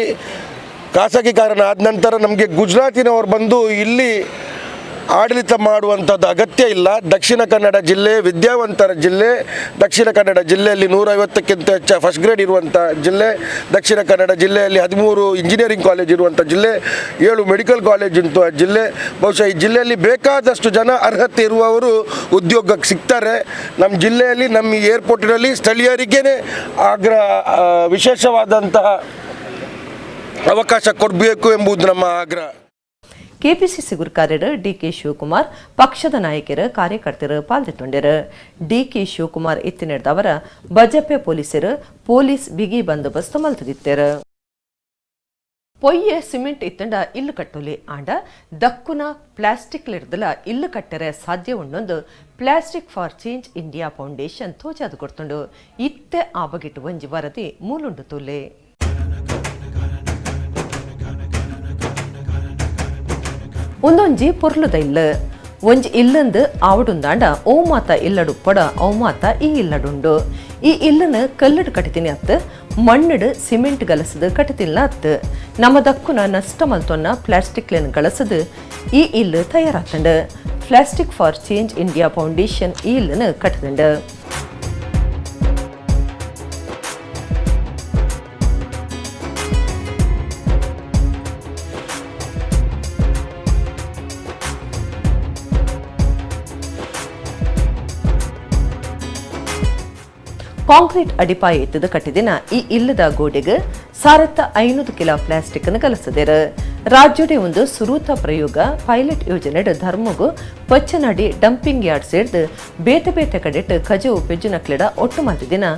Speaker 7: ಖಾಸಗೀಕರಣ ಆದ ನಂತರ ನಮಗೆ ಗುಜರಾತಿನವರು ಬಂದು ಇಲ್ಲಿ ಆಡಳಿತ ಮಾಡುವಂಥದ್ದು ಅಗತ್ಯ ಇಲ್ಲ. ದಕ್ಷಿಣ ಕನ್ನಡ ಜಿಲ್ಲೆ ವಿದ್ಯಾವಂತರ ಜಿಲ್ಲೆ, ದಕ್ಷಿಣ ಕನ್ನಡ ಜಿಲ್ಲೆಯಲ್ಲಿ 150ಕ್ಕಿಂತ ಹೆಚ್ಚು ಫಸ್ಟ್ ಗ್ರೇಡ್ ಇರುವಂಥ ಜಿಲ್ಲೆ, ದಕ್ಷಿಣ ಕನ್ನಡ ಜಿಲ್ಲೆಯಲ್ಲಿ 13 ಇಂಜಿನಿಯರಿಂಗ್ ಕಾಲೇಜ್ ಇರುವಂಥ ಜಿಲ್ಲೆ, 7 ಮೆಡಿಕಲ್ ಕಾಲೇಜ್ ಇಂಥ ಜಿಲ್ಲೆ. ಬಹುಶಃ ಈ ಜಿಲ್ಲೆಯಲ್ಲಿ ಬೇಕಾದಷ್ಟು ಜನ ಅರ್ಹತೆ ಇರುವವರು ಉದ್ಯೋಗಕ್ಕೆ ಸಿಗ್ತಾರೆ. ನಮ್ಮ ಜಿಲ್ಲೆಯಲ್ಲಿ ನಮ್ಮ ಏರ್ಪೋರ್ಟಿನಲ್ಲಿ ಸ್ಥಳೀಯರಿಗೇ ಆಗ್ರಹ ವಿಶೇಷವಾದಂತಹ ಅವಕಾಶ ಕೊಡಬೇಕು ಎಂಬುದು ನಮ್ಮ ಆಗ್ರಹ.
Speaker 1: ಕೆಪಿಸಿಸಿ ಗುರುಕಾರ್ಯರು ಡಿಕೆ ಶಿವಕುಮಾರ್, ಪಕ್ಷದ ನಾಯಕರು ಕಾರ್ಯಕರ್ತರು ಪಾಲ್ಗೊಂಡರು. ಡಿಕೆ ಶಿವಕುಮಾರ್ ಇತ್ತಿನೆಡ್ದವರ ಬಜಪೆ ಪೊಲೀಸರು ಪೊಲೀಸ್ ಬಿಗಿ ಬಂದೋಬಸ್ತ್ ಮಲ್ತದಿತ್ತರು. ಪೊಯ್ಯೆ ಸಿಮೆಂಟ್ ಇತ್ತಂಡ ಇಲ್ಲು ಕಟ್ಟೋಲಿ ಆಂಡ ದಕ್ಕುನ ಪ್ಲಾಸ್ಟಿಕ್ ಲಿಡ್ದಲ ಇಲ್ಲು ಕಟ್ಟರೆ ಸಾಧ್ಯ ಉಂಡೊಂದು plastic for change India foundation ತೋಜಾದು ಕೊಡ್ತುಂಡು. ಇತ್ತೆ ಆ ಬಗೆಟ್ ಒಂಜಿ ವರದಿ ಮೂಲುಂಡು ತೂಲೆ. ಒಂದೊಂಜಿ ಪೊರ್ಲುದ ಇಲ್ಲು ಒಂಜಿ ಇಲ್ಲಂದು ಆವಡುಂದಾಂಡ ಓ ಮಾತ ಇಲ್ಲಡುಪ್ಪಡ ಅವು ಮಾತ ಈ ಇಲ್ಲಡುಂಡು. ಈ ಇಲ್ಲನ ಕಲ್ಲಡು ಕಟ್ಟಿತೀನಿ ಅತ್ತು ಮಣ್ಣಡು ಸಿಮೆಂಟ್ ಗಲಸದು ಕಟ್ಟತಿಲ್ಲ ಅತ್ತು ನಮ್ಮ ದಕ್ಕುನ ನಷ್ಟ ಮಲ್ತೊನ್ನ ಪ್ಲಾಸ್ಟಿಕ್ಲೆನ್ ಗಳಸದು ಈ ಇಲ್ಲು ತಯಾರಾತಂಡು. Plastic for change India foundation ಈ ಇಲ್ಲನ ಕಟ್ಟದಂಡು. ಕಾಂಕ್ರೀಟ್ ಅಡಿಪಾಯ ಎತ್ತದ ಕಟ್ಟಿದಿನ ಈ ಇಲ್ಲದ ಗೋಡೆಗೆ 1500 ಕಿಲೋ ಪ್ಲಾಸ್ಟಿಕ್ ಅನ್ನು ಕಲಸದಿರು. ರಾಜ್ಯಡೆ ಒಂದು ಸುರೂತ ಪ್ರಯೋಗ ಪೈಲಟ್ ಯೋಜನೆ ಧರ್ಮಗು ಪಚ್ಚನಡಿ ಡಂಪಿಂಗ್ ಯಾರ್ಡ್ ಸೇರ್ದು ಬೇತೆ ಬೇತೆ ಕಡೆಟ್ ಕಜವು ಪೆಜ್ಜುನಕ್ಲೆಡ ಒಟ್ಟು ಮಲ್ತಿದಿನ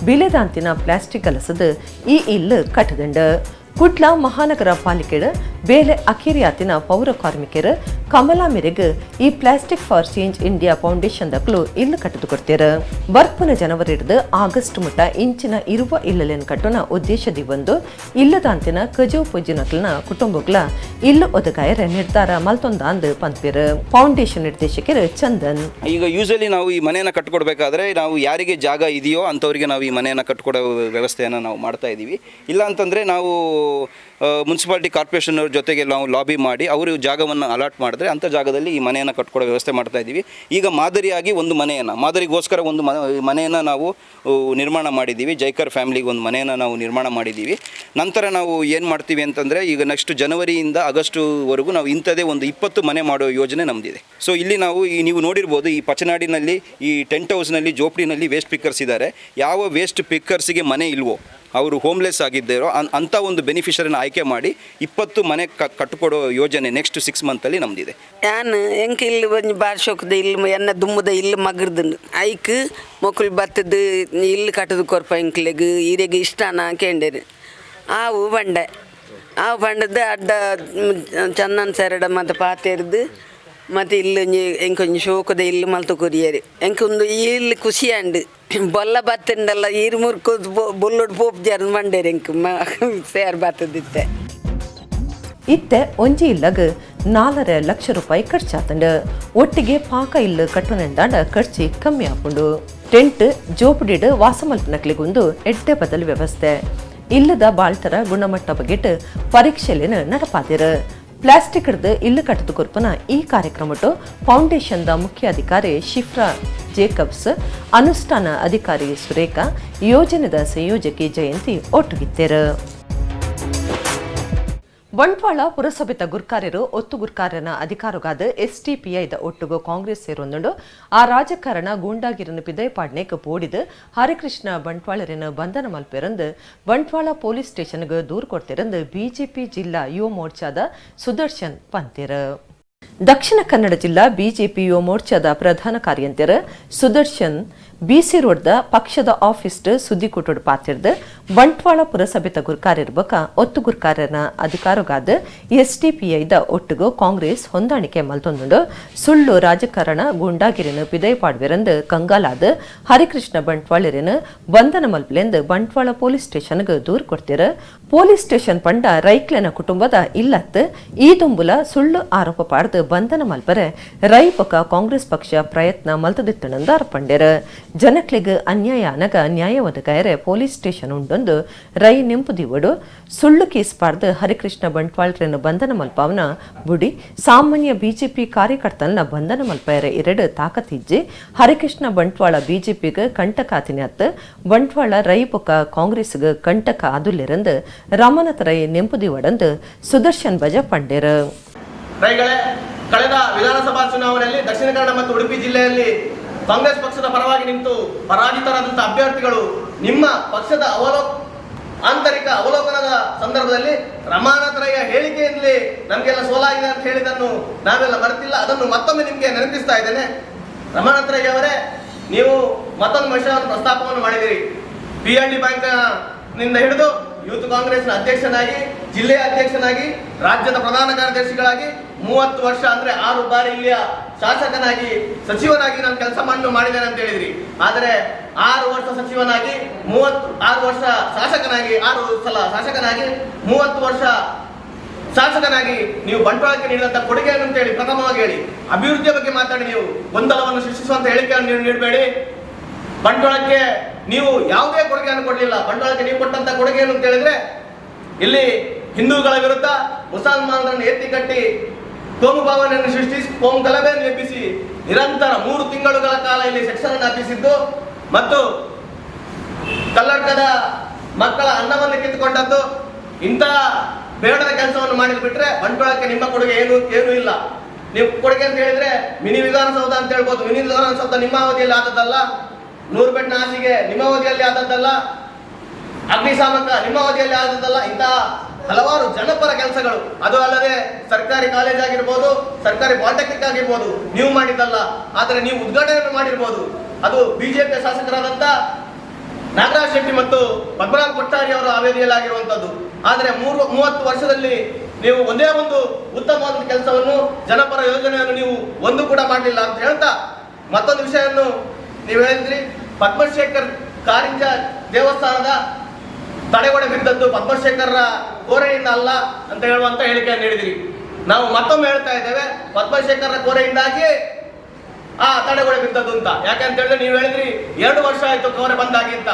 Speaker 1: ಬಿಲೆದಾಂತಿನ ಪ್ಲಾಸ್ಟಿಕ್ ಕಲಸದು ಈ ಇಲ್ಲು ಕಟ್ಟದಂಡು. ಕುಡ್ಲ ಮಹಾನಗರ ಪಾಲಿಕೆಡ್ ಬೇಲೆ ಅಖೇರಿಯಾತಿನ ಪೌರ ಕಾರ್ಮಿಕರು ಕಮಲಾ ಮೇರೆಗೆ ಈ plastic for change India foundation ದಕ್ಕಲು ಇಲ್ಲು ಕಟ್ಟದು ಕೊಡ್ತೀರ. ಬರ್ಪುನ ಜನವರಿ ಹಿಡಿದು ಆಗಸ್ಟ್ ಮುಟ್ಟ ಇಂಚಿನ ಇರುವ ಇಲ್ಲಲೇನು ಕಟ್ಟೋಣ ಉದ್ದೇಶದಿ ಒಂದು ಇಲ್ಲದಾಂತಿನ ಕಜವು ಪೂಜಿನಕ್ಲನ ಕುಟುಂಬಗಳ ಇಲ್ಲು ಒದಗಾಯರ ನಿರ್ಧಾರ ಮಲ್ತೊಂದಾಂದು ಪಂಪಿರು ಫೌಂಡೇಶನ್ ನಿರ್ದೇಶಕರು ಚಂದನ್.
Speaker 5: ಈಗ ಯೂಶಲಿ ನಾವು ಈ ಮನೆಯನ್ನು ಕಟ್ಟಿಕೊಡ್ಬೇಕಾದ್ರೆ ನಾವು ಯಾರಿಗೆ ಜಾಗ ಇದೆಯೋ ಅಂಥವರಿಗೆ ನಾವು ಈ ಮನೆಯನ್ನು ಕಟ್ಟಿಕೊಡೋ ವ್ಯವಸ್ಥೆಯನ್ನು ನಾವು ಮಾಡ್ತಾ ಇದ್ದೀವಿ. ಇಲ್ಲ ಅಂತಂದರೆ ನಾವು ಮುನ್ಸಿಪಾಲಿಟಿ ಕಾರ್ಪೊರೇಷನ್ ಅವ್ರ ಜೊತೆಗೆ ನಾವು ಲಾಬಿ ಮಾಡಿ ಅವರು ಜಾಗವನ್ನು ಅಲಾಟ್ ಮಾಡಿದ್ರೆ ಅಂಥ ಜಾಗದಲ್ಲಿ ಈ ಮನೆಯನ್ನು ಕಟ್ಟಿಕೊಡೋ ವ್ಯವಸ್ಥೆ ಮಾಡ್ತಾ ಇದ್ದೀವಿ. ಈಗ ಮಾದರಿಯಾಗಿ ಒಂದು ಮನೆಯನ್ನು, ಮಾದರಿಗೋಸ್ಕರ ಒಂದು ಮನೆಯನ್ನು ನಾವು ನಿರ್ಮಾಣ ಮಾಡಿದ್ದೀವಿ. ಜೈಕರ್ ಫ್ಯಾಮಿಲಿಗೆ ಒಂದು ಮನೆಯನ್ನು ನಾವು ನಿರ್ಮಾಣ ಮಾಡಿದ್ದೀವಿ. ನಂತರ ನಾವು ಏನು ಮಾಡ್ತೀವಿ ಅಂತಂದರೆ ಈಗ ನೆಕ್ಸ್ಟ್ ಜನವರಿಯಿಂದ ಆಗಸ್ಟುವರೆಗೂ ನಾವು ಇಂಥದ್ದೇ ಒಂದು 20 ಮನೆ ಮಾಡೋ ಯೋಜನೆ ನಮ್ಮದಿದೆ. ಸೊ ಇಲ್ಲಿ ನಾವು ಈ ನೀವು ನೋಡಿರ್ಬೋದು, ಈ ಪಚನಾಡಿನಲ್ಲಿ ಈ ಟೆಂಟ್ ಹೌಸ್ನಲ್ಲಿ ಜೋಪಡಿನಲ್ಲಿ ವೇಸ್ಟ್ ಪಿಕ್ಕರ್ಸ್ ಇದ್ದಾರೆ. ಯಾವ ವೇಸ್ಟ್ ಪಿಕ್ಕರ್ಸಿಗೆ ಮನೆ ಇಲ್ವೋ, ಅವರು ಹೋಮ್ಲೆಸ್ ಆಗಿದ್ದಾರೋ ಅಂಥ ಒಂದು ಬೆನಿಫಿಷರಿನ ಆಯ್ಕೆ ಮಾಡಿ 20 ಮನೆ ಕಟ್ಟಿಕೊಡೋ ಯೋಜನೆ ನೆಕ್ಸ್ಟ್ 6 ಮಂತಲ್ಲಿ ನಮ್ಮದಿದೆ.
Speaker 8: ಯಾನ್ ಎಂಕ್ ಇಲ್ಲಿ ಒಂಜಿ ಬಾರ್ ಶೋಕದ ಇಲ್ಲಿ ಎನ್ನ ದುಮ್ಮದ ಇಲ್ಲಿ ಮಗರ್ದುಂಡು ಐಕ್ ಮೊಕುಲು ಬತ್ತದು ಇಲ್ಲಿ ಕಟ್ಟದು ಕೊರ್ಪ ಎಂಕ್ಲೆಗ್ ಈರೆಗ್ ಇಷ್ಟನಾ ಕೇಂಡೇರು. ಆವು ಬಂಡೆ ಆವು ಬಂಡದ್ದು ಅಡ್ಡ ಚಂದನ್ ಸೆರಡ ಮತ್ತು ಪಾತೆರ್ದು ಮತ್ತು ಇಲ್ಲಿ ಒಂಜಿ ಎಂಕೊಂಜಿ ಶೋಕದ ಇಲ್ಲಿ ಮಲ್ತು ಕೊರಿಯರು. ಎಂಕೊಂದು ಇಲ್ಲಿ ಖುಷಿಯಾಂಡು ಬೊಲ್ಲ ಬತ್ತಂಡಲ್ಲ ಈರು ಮುರ್ಕು ಬೊಲ್ಲೊಡು ಪೋಪ್ ಜಾರನ್ ಬಂಡೇರು ಎಂಕ್ ಸೇರ್ ಬತ್ತದಿತ್ತೆ.
Speaker 1: ಇತ್ತೆ ಒಂಜಿ ಇಲ್ಲಗ್ 4.5 ಲಕ್ಷ ರೂಪಾಯಿ ಖರ್ಚಾತಂಡು. ಒಟ್ಟಿಗೆ ಪಾಕ ಇಲ್ಲು ಕಟ್ಟುನೆಂದಾಂಡ ಖರ್ಚಿ ಕಮ್ಮಿ ಆಪುಂಡು. ಟೆಂಟ್ ಜೋಪಡಿಡ್ ವಾಸಮಲ್ಪನಕ್ಲಿಗೊಂದು ಎಡ್ಡೆ ಬದಲು ವ್ಯವಸ್ಥೆ ಇಲ್ಲದ ಬಾಳ್ತರ ಗುಣಮಟ್ಟ ಬಗೆಟ್ ಪರೀಕ್ಷೆಲೇನು ನಡಪಾದಿರು. ಪ್ಲಾಸ್ಟಿಕ್ ಹಿಡ್ದು ಇಲ್ಲು ಕಟ್ಟದ ಕೊರ್ಪನ ಈ ಕಾರ್ಯಕ್ರಮಟ್ಟು ಫೌಂಡೇಶನ್ದ ಮುಖ್ಯ ಅಧಿಕಾರಿ ಶಿಫ್ರಾ ಜೇಕಬ್ಸ್, ಅನುಷ್ಠಾನ ಅಧಿಕಾರಿ ಸುರೇಖಾ, ಯೋಜನೆದ ಸಂಯೋಜಕಿ ಜಯಂತಿ ಒಟ್ಟುಗಿತ್ತೇರು. ಬಂಟ್ವಾಳ ಪುರಸಭೆತ ಗುರ್ಕಾರ್ಯರು ಒತ್ತು ಗುರ್ಕಾರ್ಯನ ಅಧಿಕಾರಗಾದ ಎಸ್ಟಿಪಿಐದ ಒಟ್ಟುಗು ಕಾಂಗ್ರೆಸ್ ಸೇರೊಂದುಂಡು. ಆ ರಾಜಕಾರಣ ಗೂಂಡಾಗಿರನ್ನು ಪಿದಯಪಾಡ್ನೇಕ್ ಪೋಡಿದು ಹರಿಕೃಷ್ಣ ಬಂಟ್ವಾಳರನ್ನು ಬಂಧನ ಮಲ್ಪೆರಂದು ಬಂಟ್ವಾಳ ಪೊಲೀಸ್ ಸ್ಟೇಷನ್ಗೆ ದೂರು ಕೊಡ್ತಿರಂದು ಬಿಜೆಪಿ ಜಿಲ್ಲಾ ಯುವ ಮೋರ್ಚಾದ ಸುದರ್ಶನ್ ಪಂತೇರು. ದಕ್ಷಿಣ ಕನ್ನಡ ಜಿಲ್ಲಾ ಬಿಜೆಪಿ ಯುವ ಮೋರ್ಚಾದ ಪ್ರಧಾನ ಕಾರ್ಯಂತೆರ್ ಸುದರ್ಶನ್ ಬಿಸಿ ರೋಡ್ದ ಪಕ್ಷದ ಆಫೀಸ್ ಸುದ್ದಿಕೂಟೋಡು ಪಾತಿರ್ದು ಬಂಟ್ವಾಳ ಪುರಸಭೆತ ಗುರ್ಕಾರ್ಯರ್ಬಕ ಒತ್ತು ಗುರ್ಕಾರ್ಯನ ಅಧಿಕಾರಗಾದ ಎಸ್ಡಿಪಿಐದ ಒಟ್ಟುಗು ಕಾಂಗ್ರೆಸ್ ಹೊಂದಾಣಿಕೆ ಮಲ್ತೊಂದುಂಡು. ಸುಳ್ಳು ರಾಜಕಾರಣ ಗೂಂಡಾಗಿರಿನ ಪಿದಯಪಾಡ್ವೆರಂದು ಕಂಗಾಲಾದ ಹರಿಕೃಷ್ಣ ಬಂಟ್ವಾಳರಿನ ಬಂಧನ ಮಲ್ಪಲೆಂದು ಬಂಟ್ವಾಳ ಪೊಲೀಸ್ ಸ್ಟೇಷನ್ಗೆ ದೂರು ಕೊಡ್ತೀರ. ಪೊಲೀಸ್ ಸ್ಟೇಷನ್ ಪಂಡ ರೈಕ್ಲೆನ ಕುಟುಂಬದ ಇಲ್ಲತ್ತು ಈ ದುಂಬುಲ ಸುಳ್ಳು ಆರೋಪ ಪಾಡ್ದು ಬಂಧನ ಮಲ್ಪರೆ ರೈ ಪಕ್ಕ ಕಾಂಗ್ರೆಸ್ ಪಕ್ಷ ಪ್ರಯತ್ನ ಮಲ್ತದಿತ್ತಣಂದು ಅರ್ಪಂಡೆರ್. ಜನಕ್ಲೆಗ್ ಅನ್ಯಾಯ ಅನಗ ನ್ಯಾಯ ಒದಗಾಯರೆ ಪೊಲೀಸ್ ಸ್ಟೇಷನ್ ಉಂಡೊಂದು ರೈ ನೆಂಪುದಿವಡು. ಸುಳ್ಳು ಕೇಸ್ ಪಾಡ್ದು ಹರಿಕೃಷ್ಣ ಬಂಟ್ವಾಳ್ರನ್ನು ಬಂಧನ ಮಲ್ಪಾವನ ಬುಡಿ ಸಾಮಾನ್ಯ ಬಿಜೆಪಿ ಕಾರ್ಯಕರ್ತನ ಬಂಧನ ಮಲ್ಪಾಯರೆ ಎರಡು ತಾಕತ್ತಿಜ್ಜಿ. ಹರಿಕೃಷ್ಣ ಬಂಟ್ವಾಳ ಬಿಜೆಪಿಗೆ ಕಂಟಕಾತಿನ ಅತ್ತು ಬಂಟ್ವಾಳ ರೈ ಪೊಕ್ಕ ಕಾಂಗ್ರೆಸ್ಗೆ ಕಂಟಕ ಆದುಲ್ಲಿರಂದು ರಾಮನಾಥ ರೈ ನೆಂಪುದಿವಡಂದು ಸುದರ್ಶನ್ ಬಜ ಪಂಡೇರು.
Speaker 9: ರೈಗಳೇ, ಕಳೆದ ವಿಧಾನಸಭಾ ಚುನಾವಣೆಯಲ್ಲಿ ದಕ್ಷಿಣ ಕನ್ನಡ ಮತ್ತು ಉಡುಪಿ ಜಿಲ್ಲೆಯಲ್ಲಿ ಕಾಂಗ್ರೆಸ್ ಪಕ್ಷದ ಪರವಾಗಿ ನಿಂತು ಪರಾಜಿತರಾದಂಥ ಅಭ್ಯರ್ಥಿಗಳು ನಿಮ್ಮ ಪಕ್ಷದ ಆಂತರಿಕ ಅವಲೋಕನದ ಸಂದರ್ಭದಲ್ಲಿ ರಮಾನಾಥ ರೈಯ ಹೇಳಿಕೆಯಿಂದಲೇ ನಮಗೆಲ್ಲ ಸೋಲಾಗಿದೆ ಅಂತ ಹೇಳಿದ್ದನ್ನು ನಾವೆಲ್ಲ ಮರೆತಿಲ್ಲ. ಅದನ್ನು ಮತ್ತೊಮ್ಮೆ ನಿಮಗೆ ನೆನಪಿಸ್ತಾ ಇದ್ದೇನೆ. ರಮಾನಾಥ ರೈ ಅವರೇ, ನೀವು ಮತ್ತೊಂದು ವಿಷಯವನ್ನು ಪ್ರಸ್ತಾಪವನ್ನು ಮಾಡಿದಿರಿ. ಪಿ ಎಲ್ ಡಿ ಬ್ಯಾಂಕ್ ನಿಂದ ಹಿಡಿದು ಯೂತ್ ಕಾಂಗ್ರೆಸ್ನ ಅಧ್ಯಕ್ಷನಾಗಿ, ಜಿಲ್ಲೆಯ ಅಧ್ಯಕ್ಷನಾಗಿ, ರಾಜ್ಯದ ಪ್ರಧಾನ ಕಾರ್ಯದರ್ಶಿಗಳಾಗಿ 30 ವರ್ಷ ಅಂದ್ರೆ 6 ಬಾರಿ ಇಲ್ಲಿಯ ಶಾಸಕನಾಗಿ, ಸಚಿವನಾಗಿ ನಾನು ಕೆಲಸ ಮಾಡಿದ್ದೇನೆ ಅಂತ ಹೇಳಿದ್ರಿ. ಆದರೆ 6 ವರ್ಷ ಸಚಿವನಾಗಿ, 36 ವರ್ಷ ಶಾಸಕನಾಗಿ, 6 ಸಲ ಶಾಸಕನಾಗಿ, 30 ವರ್ಷ ಶಾಸಕನಾಗಿ ನೀವು ಬಂಟ್ವಾಳಕ್ಕೆ ನೀಡಿದಂತ ಕೊಡುಗೆಯನ್ನು ಅಂತ ಹೇಳಿ ಪ್ರಥಮವಾಗಿ ಹೇಳಿ. ಅಭಿವೃದ್ಧಿಯ ಬಗ್ಗೆ ಮಾತಾಡಿ, ನೀವು ಗೊಂದಲವನ್ನು ಸೃಷ್ಟಿಸುವಂತ ಹೇಳಿಕೆಯನ್ನು ನೀವು ನೀಡಬೇಡಿ. ಬಂಟ್ವಾಳಕ್ಕೆ ನೀವು ಯಾವುದೇ ಕೊಡುಗೆಯನ್ನು ಕೊಡಲಿಲ್ಲ. ಬಂಟ್ವಾಳಕ್ಕೆ ನೀವು ಕೊಟ್ಟಂತ ಕೊಡುಗೆ ಏನು ಅಂತ ಹೇಳಿದ್ರೆ, ಇಲ್ಲಿ ಹಿಂದೂಗಳ ವಿರುದ್ಧ ಮುಸಲ್ಮಾನರನ್ನು ಎತ್ತಿ ಕಟ್ಟಿ ಕೋಮು ಭಾವನೆಯನ್ನು ಸೃಷ್ಟಿಸಿ ಕೋಮು ಗಲಭೆಯನ್ನು ಎಬ್ಬಿಸಿ ನಿರಂತರ 3 ತಿಂಗಳುಗಳ ಕಾಲ ಇಲ್ಲಿ ಸೆಕ್ಷನ್ ಅನ್ನು ಹಾಕಿಸಿದ್ದು ಮತ್ತು ಕಲ್ಲಡ್ಕದ ಮಕ್ಕಳ ಅನ್ನವನ್ನು ಕಿತ್ತುಕೊಂಡದ್ದು, ಇಂತಹ ಬೇಡದ ಕೆಲಸವನ್ನು ಮಾಡಿದ್ ಬಿಟ್ರೆ ಬಂಟ್ವಾಳಕ್ಕೆ ನಿಮ್ಮ ಕೊಡುಗೆ ಏನು ಏನೂ ಇಲ್ಲ. ನೀವು ಕೊಡುಗೆ ಅಂತ ಹೇಳಿದ್ರೆ ಮಿನಿ ವಿಧಾನಸೌಧ ಅಂತ ಹೇಳ್ಬೋದು. ಮಿನಿ ವಿಧಾನಸೌಧ ನಿಮ್ಮ ಅವಧಿಯಲ್ಲಿ ಆದದ್ದಲ್ಲ, 100 ಬೆಡ್ನ ಹಾಸಿಗೆ ನಿಮ್ಮ ಅವಧಿಯಲ್ಲಿ ಆದದ್ದಲ್ಲ, ಅಗ್ನಿಶಾಮಕ ನಿಮ್ಮ ಅವಧಿಯಲ್ಲಿ ಆದದ್ದಲ್ಲ. ಇಂತಹ ಹಲವಾರು ಜನಪರ ಕೆಲಸಗಳು, ಅದು ಅಲ್ಲದೆ ಸರ್ಕಾರಿ ಕಾಲೇಜ್ ಆಗಿರ್ಬೋದು, ಸರ್ಕಾರಿ ಪಾಲಿಟೆಕ್ನಿಕ್ ಆಗಿರ್ಬೋದು, ನೀವು ಮಾಡಿದ್ದಲ್ಲ. ಆದರೆ ನೀವು ಉದ್ಘಾಟನೆಯನ್ನು ಮಾಡಿರ್ಬೋದು. ಅದು ಬಿಜೆಪಿ ಶಾಸಕರಾದಂಥ ನಾಗರಾಜ್ ಶೆಟ್ಟಿ ಮತ್ತು ಪದ್ಮನಾಭ ಕೊಟ್ಟಾರಿ ಅವರ ಅವಧಿಯಲ್ಲಿ ಆಗಿರುವಂಥದ್ದು. ಆದರೆ 30 ವರ್ಷದಲ್ಲಿ ನೀವು ಒಂದೇ ಒಂದು ಉತ್ತಮವಾದ ಕೆಲಸವನ್ನು, ಜನಪರ ಯೋಜನೆಯನ್ನು ನೀವು ಒಂದು ಕೂಡ ಮಾಡಲಿಲ್ಲ ಅಂತ ಹೇಳ್ತಾ ಮತ್ತೊಂದು ವಿಷಯವನ್ನು ನೀವು ಹೇಳಿದ್ರಿ. ಪದ್ಮಶೇಖರ್ ಕಾರಿಂಜ ದೇವಸ್ಥಾನದ ತಡೆಗೋಡೆ ಬಿದ್ದದ್ದು ಪದ್ಮಶೇಖರ್ರ ಕೋರೆಯಿಂದ ಅಲ್ಲ ಅಂತ ಹೇಳುವಂತ ಹೇಳಿಕೆಯನ್ನು ನೀಡಿದಿರಿ. ನಾವು ಮತ್ತೊಮ್ಮೆ ಹೇಳ್ತಾ ಇದ್ದೇವೆ, ಪದ್ಮಶೇಖರ್ರ ಕೋರೆಯಿಂದಾಗಿ ಆ ತಡೆಗೋಡೆ ಬಿದ್ದದ್ದು ಅಂತ. ಯಾಕಂತ ಹೇಳಿದ್ರೆ ನೀವು ಹೇಳಿದ್ರಿ 2 ವರ್ಷ ಆಯ್ತು ಕೋರೆ ಬಂದಾಗಿ ಅಂತ.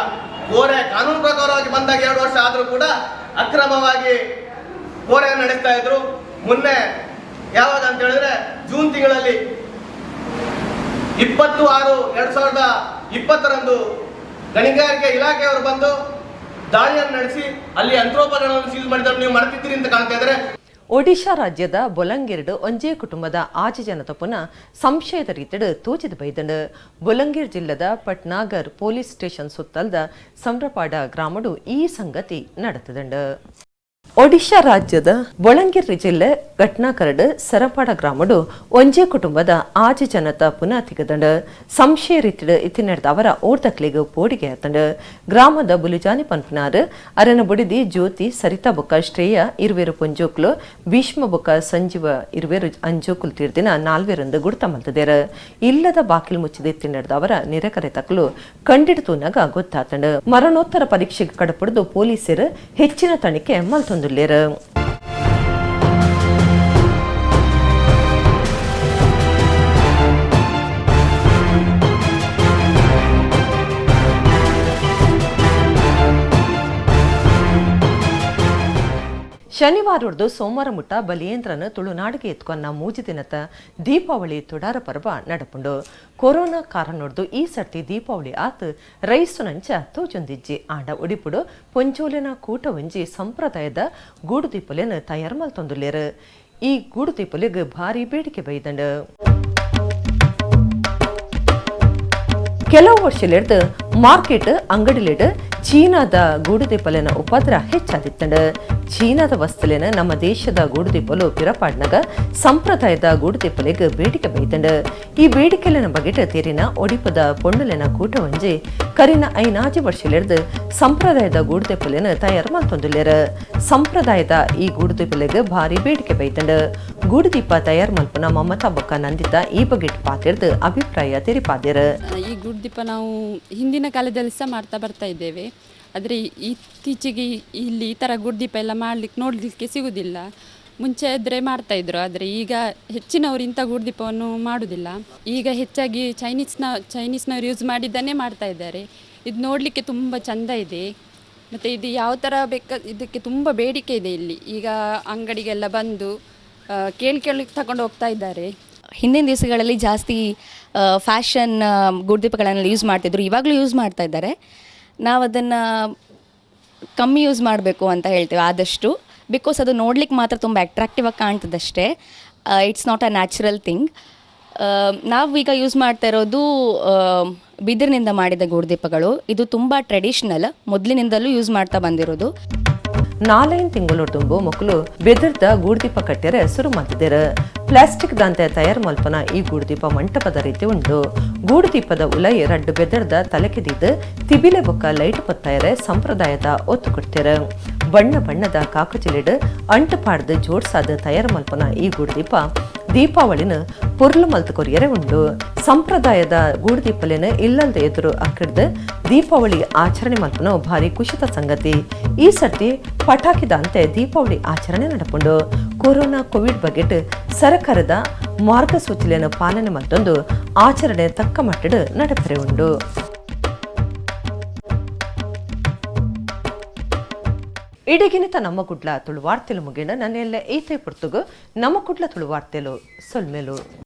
Speaker 9: ಕೋರೆ ಕಾನೂನು ಪ್ರಕಾರವಾಗಿ ಬಂದಾಗ 2 ವರ್ಷ ಆದ್ರೂ ಕೂಡ ಅಕ್ರಮವಾಗಿ ಕೋರೆಯನ್ನು ನಡೆಸ್ತಾ ಇದ್ರು. ಮೊನ್ನೆ ಯಾವಾಗ ಅಂತ ಹೇಳಿದ್ರೆ ಜೂನ್ ತಿಂಗಳಲ್ಲಿ 26/2020 ಗಣಿಗಾರಿಕೆ ಇಲಾಖೆಯವರು ಬಂದು ದಾಳಿಯನ್ನು ನಡೆಸಿ ಅಲ್ಲಿ ಯಂತ್ರೋಪಕರಣವನ್ನು ಸೀಲ್ ಮಾಡಿದ್ರೆ ನೀವು ಮಾಡ್ತಿದ್ದೀರಿ ಅಂತ ಕಾಣ್ತಾ ಇದ್ದಾರೆ.
Speaker 1: ಒಡಿಶಾ ರಾಜ್ಯದ ಬೊಲಂಗೀರ್ಡ್ ಒಂಜೇ ಕುಟುಂಬದ ಆಜಿ ಜನ ತಪ್ಪುನ ಸಂಶಯದ ರೀತಿಡ್ ತೋಚಿದ ಬೈದಂಡು. ಬೊಲಂಗೀರ್ ಜಿಲ್ಲೆದ ಪಟ್ನಾಗರ್ ಪೊಲೀಸ್ ಸ್ಟೇಷನ್ ಸುತ್ತಲ್ದ ಸಂರಪಾಡ ಗ್ರಾಮಡು ಈ ಸಂಗತಿ ನಡೆತದಂಡು. ಒಡಿಶಾ ರಾಜ್ಯದ ಬೊಳಂಗಿರ್ ಜಿಲ್ಲೆ ಘಟ್ನಾಕರಡ್ ಸರಪಾಡ ಗ್ರಾಮಡು ಒಂಜೇ ಕುಟುಂಬದ ಆಜಿ ಜನತ ಪುನಃ ತಿಗದಂಡು. ಸಂಶಯ ರೀತಿಡ್ ಇತ್ತಿ ನಡೆದ ಅವರ ಓರ್ದಕ್ಲಿಗೆ ಪೋಡಿಗೆ ಆತಂಡು. ಗ್ರಾಮದ ಬುಲಿಜಾನಿ ಪನ್ಪನಾರ್ ಅರನ ಬುಡಿದಿ ಜ್ಯೋತಿ ಸರಿತಾ ಬೊಕ್ಕ ಶ್ರೇಯ ಇರುವೆರು ಪೊಂಜೋಕ್ಲು ಭೀಷ್ಮ ಬೊಕ್ಕ ಸಂಜೀವ ಇರುವೆರು ಅಂಜೋಕುಲು ತೀರ್ದಿನ ನಾಲ್ವೆರಂದು ಗುಡ್ತ ಮಲ್ತದೇರು. ಇಲ್ಲದ ಬಾಕಿಲ್ ಮುಚ್ಚಿದ ಇತ್ತಿ ನಡೆದ ಅವರ ನಿರಕರೆ ತಕ್ಲು ಕಂಡಿಡ್ತೂನಾಗ ಗೊತ್ತಾತಂಡು. ಮರಣೋತ್ತರ ಪರೀಕ್ಷೆಗೆ ಕಡಪಡಿದು ಪೊಲೀಸರು ಹೆಚ್ಚಿನ ತನಿಖೆ ಮಲ್ತೊಂದು. ಶನಿವಾರದ್ದು ಸೋಮವಾರ ಮುಟ್ಟ ಬಲಿಯೇಂದ್ರನ ತುಳುನಾಡಿಗೆ ಎತ್ಕೊನ್ನ ಮೂಜಿ ದಿನದ ದೀಪಾವಳಿ ತುಡಾರ ಪರ್ವ ನಡಪುಂಡು. ಕೊರೋನಾ ಕಾರಣೊಡ್ದು ಈ ಸರ್ತಿ ದೀಪಾವಳಿ ಆತ್ ರೈಸುನಂಚ ತೋಜೊಂದಿಜ್ಜಿ. ಆಂಡ ಉಡಿಪುಡು ಪೊಂಚೋಲಿನ ಕೂಟ ಒಂಜಿ ಸಂಪ್ರದಾಯದ ಗೂಡು ದೀಪೊಲೆನ್ ತಯಾರು ಮಲ್ತೊಂದುಲ್ಲೇರು. ಈ ಗೂಡು ದೀಪೊಲೆಗ್ ಭಾರಿ ಬೇಡಿಕೆ ಬೈದಂಡು. ಕೆಲವು ವರ್ಷಲಿಡ್ದು ಮಾರ್ಕೆಟ್ ಅಂಗಡಿಲಿಡ್ ಚೀನಾದ ಗೂಡುದೀಪಲೆನ ಉಪದ್ರ ಹೆಚ್ಚಾದಿತ್ತಂಡು. ಚೀನಾದ ವಸ್ತುಲೇನ ನಮ್ಮ ದೇಶದ ಗೂಡುದೀಪಲು ಪಿರಪಾಡ್ನಾಗ ಸಂಪ್ರದಾಯದ ಗೂಡುದೀಪಲೆಗ್ ಬೇಡಿಕೆ ಬೈದಂಡು. ಈ ಬೇಡಿಕೆಲೆನ ಬಗೆಟ್ ತೇರಿನ ಒಡಿಪದ ಪೊಣ್ಣುಲೆನ ಕೂಟ ಒಂಜಿ ಕರಿನ 5 ವರ್ಷಲಿಡ್ದು ಸಂಪ್ರದಾಯದ ಗೂಡುದೀಪಲೆನ ತಯಾರು ಮಲ್ತೊಂದುಲ್ಲೇರು. ಸಂಪ್ರದಾಯದ ಈ ಗೂಡುದೀಪಲೆಗ್ ಭಾರಿ ಬೇಡಿಕೆ ಬೈದಂಡು. ಗೂಡುದೀಪ ತಯಾರು ಮಲ್ಪನ ಮಮತಾ ಬೊಕ್ಕ ನಂದಿತ ಈ ಬಗೆಟ್ ಪಾತಿರ್ದು ಅಭಿಪ್ರಾಯ ತೆರಿಪಾದಿರು.
Speaker 10: ಈ ಗೂಡುದೀಪ ನಾವು ಹಿಂದಿನ ಕಾಲದಲ್ಲಿ ಸಹ ಮಾಡ್ತಾ ಬರ್ತಾ ಇದ್ದೇವೆ. ಆದರೆ ಇತ್ತೀಚೆಗೆ ಇಲ್ಲಿ ಈ ಥರ ಗುಡ್ದೀಪ ಎಲ್ಲ ಮಾಡಲಿಕ್ಕೆ ನೋಡಲಿಕ್ಕೆ ಸಿಗುವುದಿಲ್ಲ. ಮುಂಚೆ ಆದರೆ ಮಾಡ್ತಾಯಿದ್ರು, ಆದರೆ ಈಗ ಹೆಚ್ಚಿನವರು ಇಂಥ ಗೂಡುದೀಪವನ್ನು ಮಾಡುವುದಿಲ್ಲ. ಈಗ ಹೆಚ್ಚಾಗಿ ಚೈನೀಸ್ನವರು ಯೂಸ್ ಮಾಡಿದ್ದನ್ನೇ ಮಾಡ್ತಾ ಇದ್ದಾರೆ. ಇದು ನೋಡಲಿಕ್ಕೆ ತುಂಬ ಚೆಂದ ಇದೆ. ಮತ್ತು ಇದು ಯಾವ ಥರ ಬೇಕಾ ಇದಕ್ಕೆ ತುಂಬ ಬೇಡಿಕೆ ಇದೆ ಇಲ್ಲಿ. ಈಗ ಅಂಗಡಿಗೆಲ್ಲ ಬಂದು ಕೇಳಿ ಕೇಳಿ ತಗೊಂಡು ಹೋಗ್ತಾ ಇದ್ದಾರೆ.
Speaker 11: ಹಿಂದಿನ ದಿವಸಗಳಲ್ಲಿ ಜಾಸ್ತಿ ಫ್ಯಾಷನ್ ಗೂಡುದೀಪಗಳನ್ನು ಯೂಸ್ ಮಾಡ್ತಿದ್ರು, ಇವಾಗಲೂ ಯೂಸ್ ಮಾಡ್ತಾ ಇದ್ದಾರೆ. ನಾವು ಅದನ್ನು ಕಮ್ಮಿ ಯೂಸ್ ಮಾಡಬೇಕು ಅಂತ ಹೇಳ್ತೇವೆ ಆದಷ್ಟು, because ಅದು ನೋಡ್ಲಿಕ್ಕೆ ಮಾತ್ರ ತುಂಬ ಅಟ್ರಾಕ್ಟಿವ್ ಆಗಿ ಕಾಣ್ತದಷ್ಟೇ. It's not a natural thing. ನಾವೀಗ ಯೂಸ್ ಮಾಡ್ತಾ ಇರೋದು ಬಿದಿರಿನಿಂದ ಮಾಡಿದ ಗೂಡುದೀಪಗಳು. ಇದು ತುಂಬ ಟ್ರೆಡಿಷ್ನಲ್, ಮೊದಲಿನಿಂದಲೂ ಯೂಸ್ ಮಾಡ್ತಾ ಬಂದಿರೋದು.
Speaker 1: 4 ತಿಂಗಳು ತುಂಬು ಮಕ್ಕಳು ಬೆದರ್ದ ಗೂಡುದೀಪ ಕಟ್ಟೆರೆ ಶುರು ಮಾಡ್ತಿದ್ದಾರೆ. ಪ್ಲಾಸ್ಟಿಕ್ ದಾಂತೆ ತಯಾರು ಮಲ್ಪನ ಈ ಗೂಡುದೀಪ ಮಂಟಪದ ರೀತಿ ಉಂಟು. ಗೂಡುದೀಪದ ಉಲೈ ರಡ್ಡು ಬೆದರ್ದ ತಲೆಕೆದಿದ್ದು ತಿಬಿಲೆ ಬೊಕ್ಕ ಲೈಟ್ ಪತ್ತಾಯರೆ ಸಂಪ್ರದಾಯದ ಒತ್ತು ಕೊಡ್ತಾರೆ. ಬಣ್ಣ ಬಣ್ಣದ ಕಾಕಜಿಲಿಡ್ ಅಂಟು ಪಾಡ್ದು ಜೋಡ್ಸಾದ ತಯಾರು ಮಲ್ಪನ ಈ ಗೂಡುದೀಪ ದೀಪಾವಳಿನ ಪೊರ್ಲು ಮಲ್ತು ಕೊರಿಯರೆ ಉಂಡು. ಸಂಪ್ರದಾಯದ ಗೂಡುದೀಪಲೆನ ಇಲ್ಲಲ್ದ ಎದುರು ಅಕ್ಕಿಡ್ದು ದೀಪಾವಳಿ ಆಚರಣೆ ಮಲ್ಪನ ಭಾರಿ ಖುಷಿತ ಸಂಗತಿ. ಈ ಸರ್ತಿ ಪಟಾಕಿದಂತೆ ದೀಪಾವಳಿ ಆಚರಣೆ ನಡಪುಂಡು. ಕೊರೋನಾ ಕೋವಿಡ್ ಬಗೆಟ್ ಸರ್ಕಾರದ ಮಾರ್ಗಸೂಚಿಗಳನ್ನು ಪಾಲನೆ ಮತ್ತೊಂದು ಆಚರಣೆ ತಕ್ಕ ಮಟ್ಟಡ್ ನಡಪರೆ ಉಂಡು. ಇಡಗಿನಿತ ನಮ್ಮ ಕುಡ್ಲ ತುಳು ವಾರ್ತೆಲು ಮುಗಿಣ ನನ್ನೆಲ್ಲ ಏತೈ ಪುರ್ತುಗು ನಮ್ಮ ಕುಡ್ಲ ತುಳು ವಾರ್ತೆಲು ಸೊಲ್ಮೆಲು.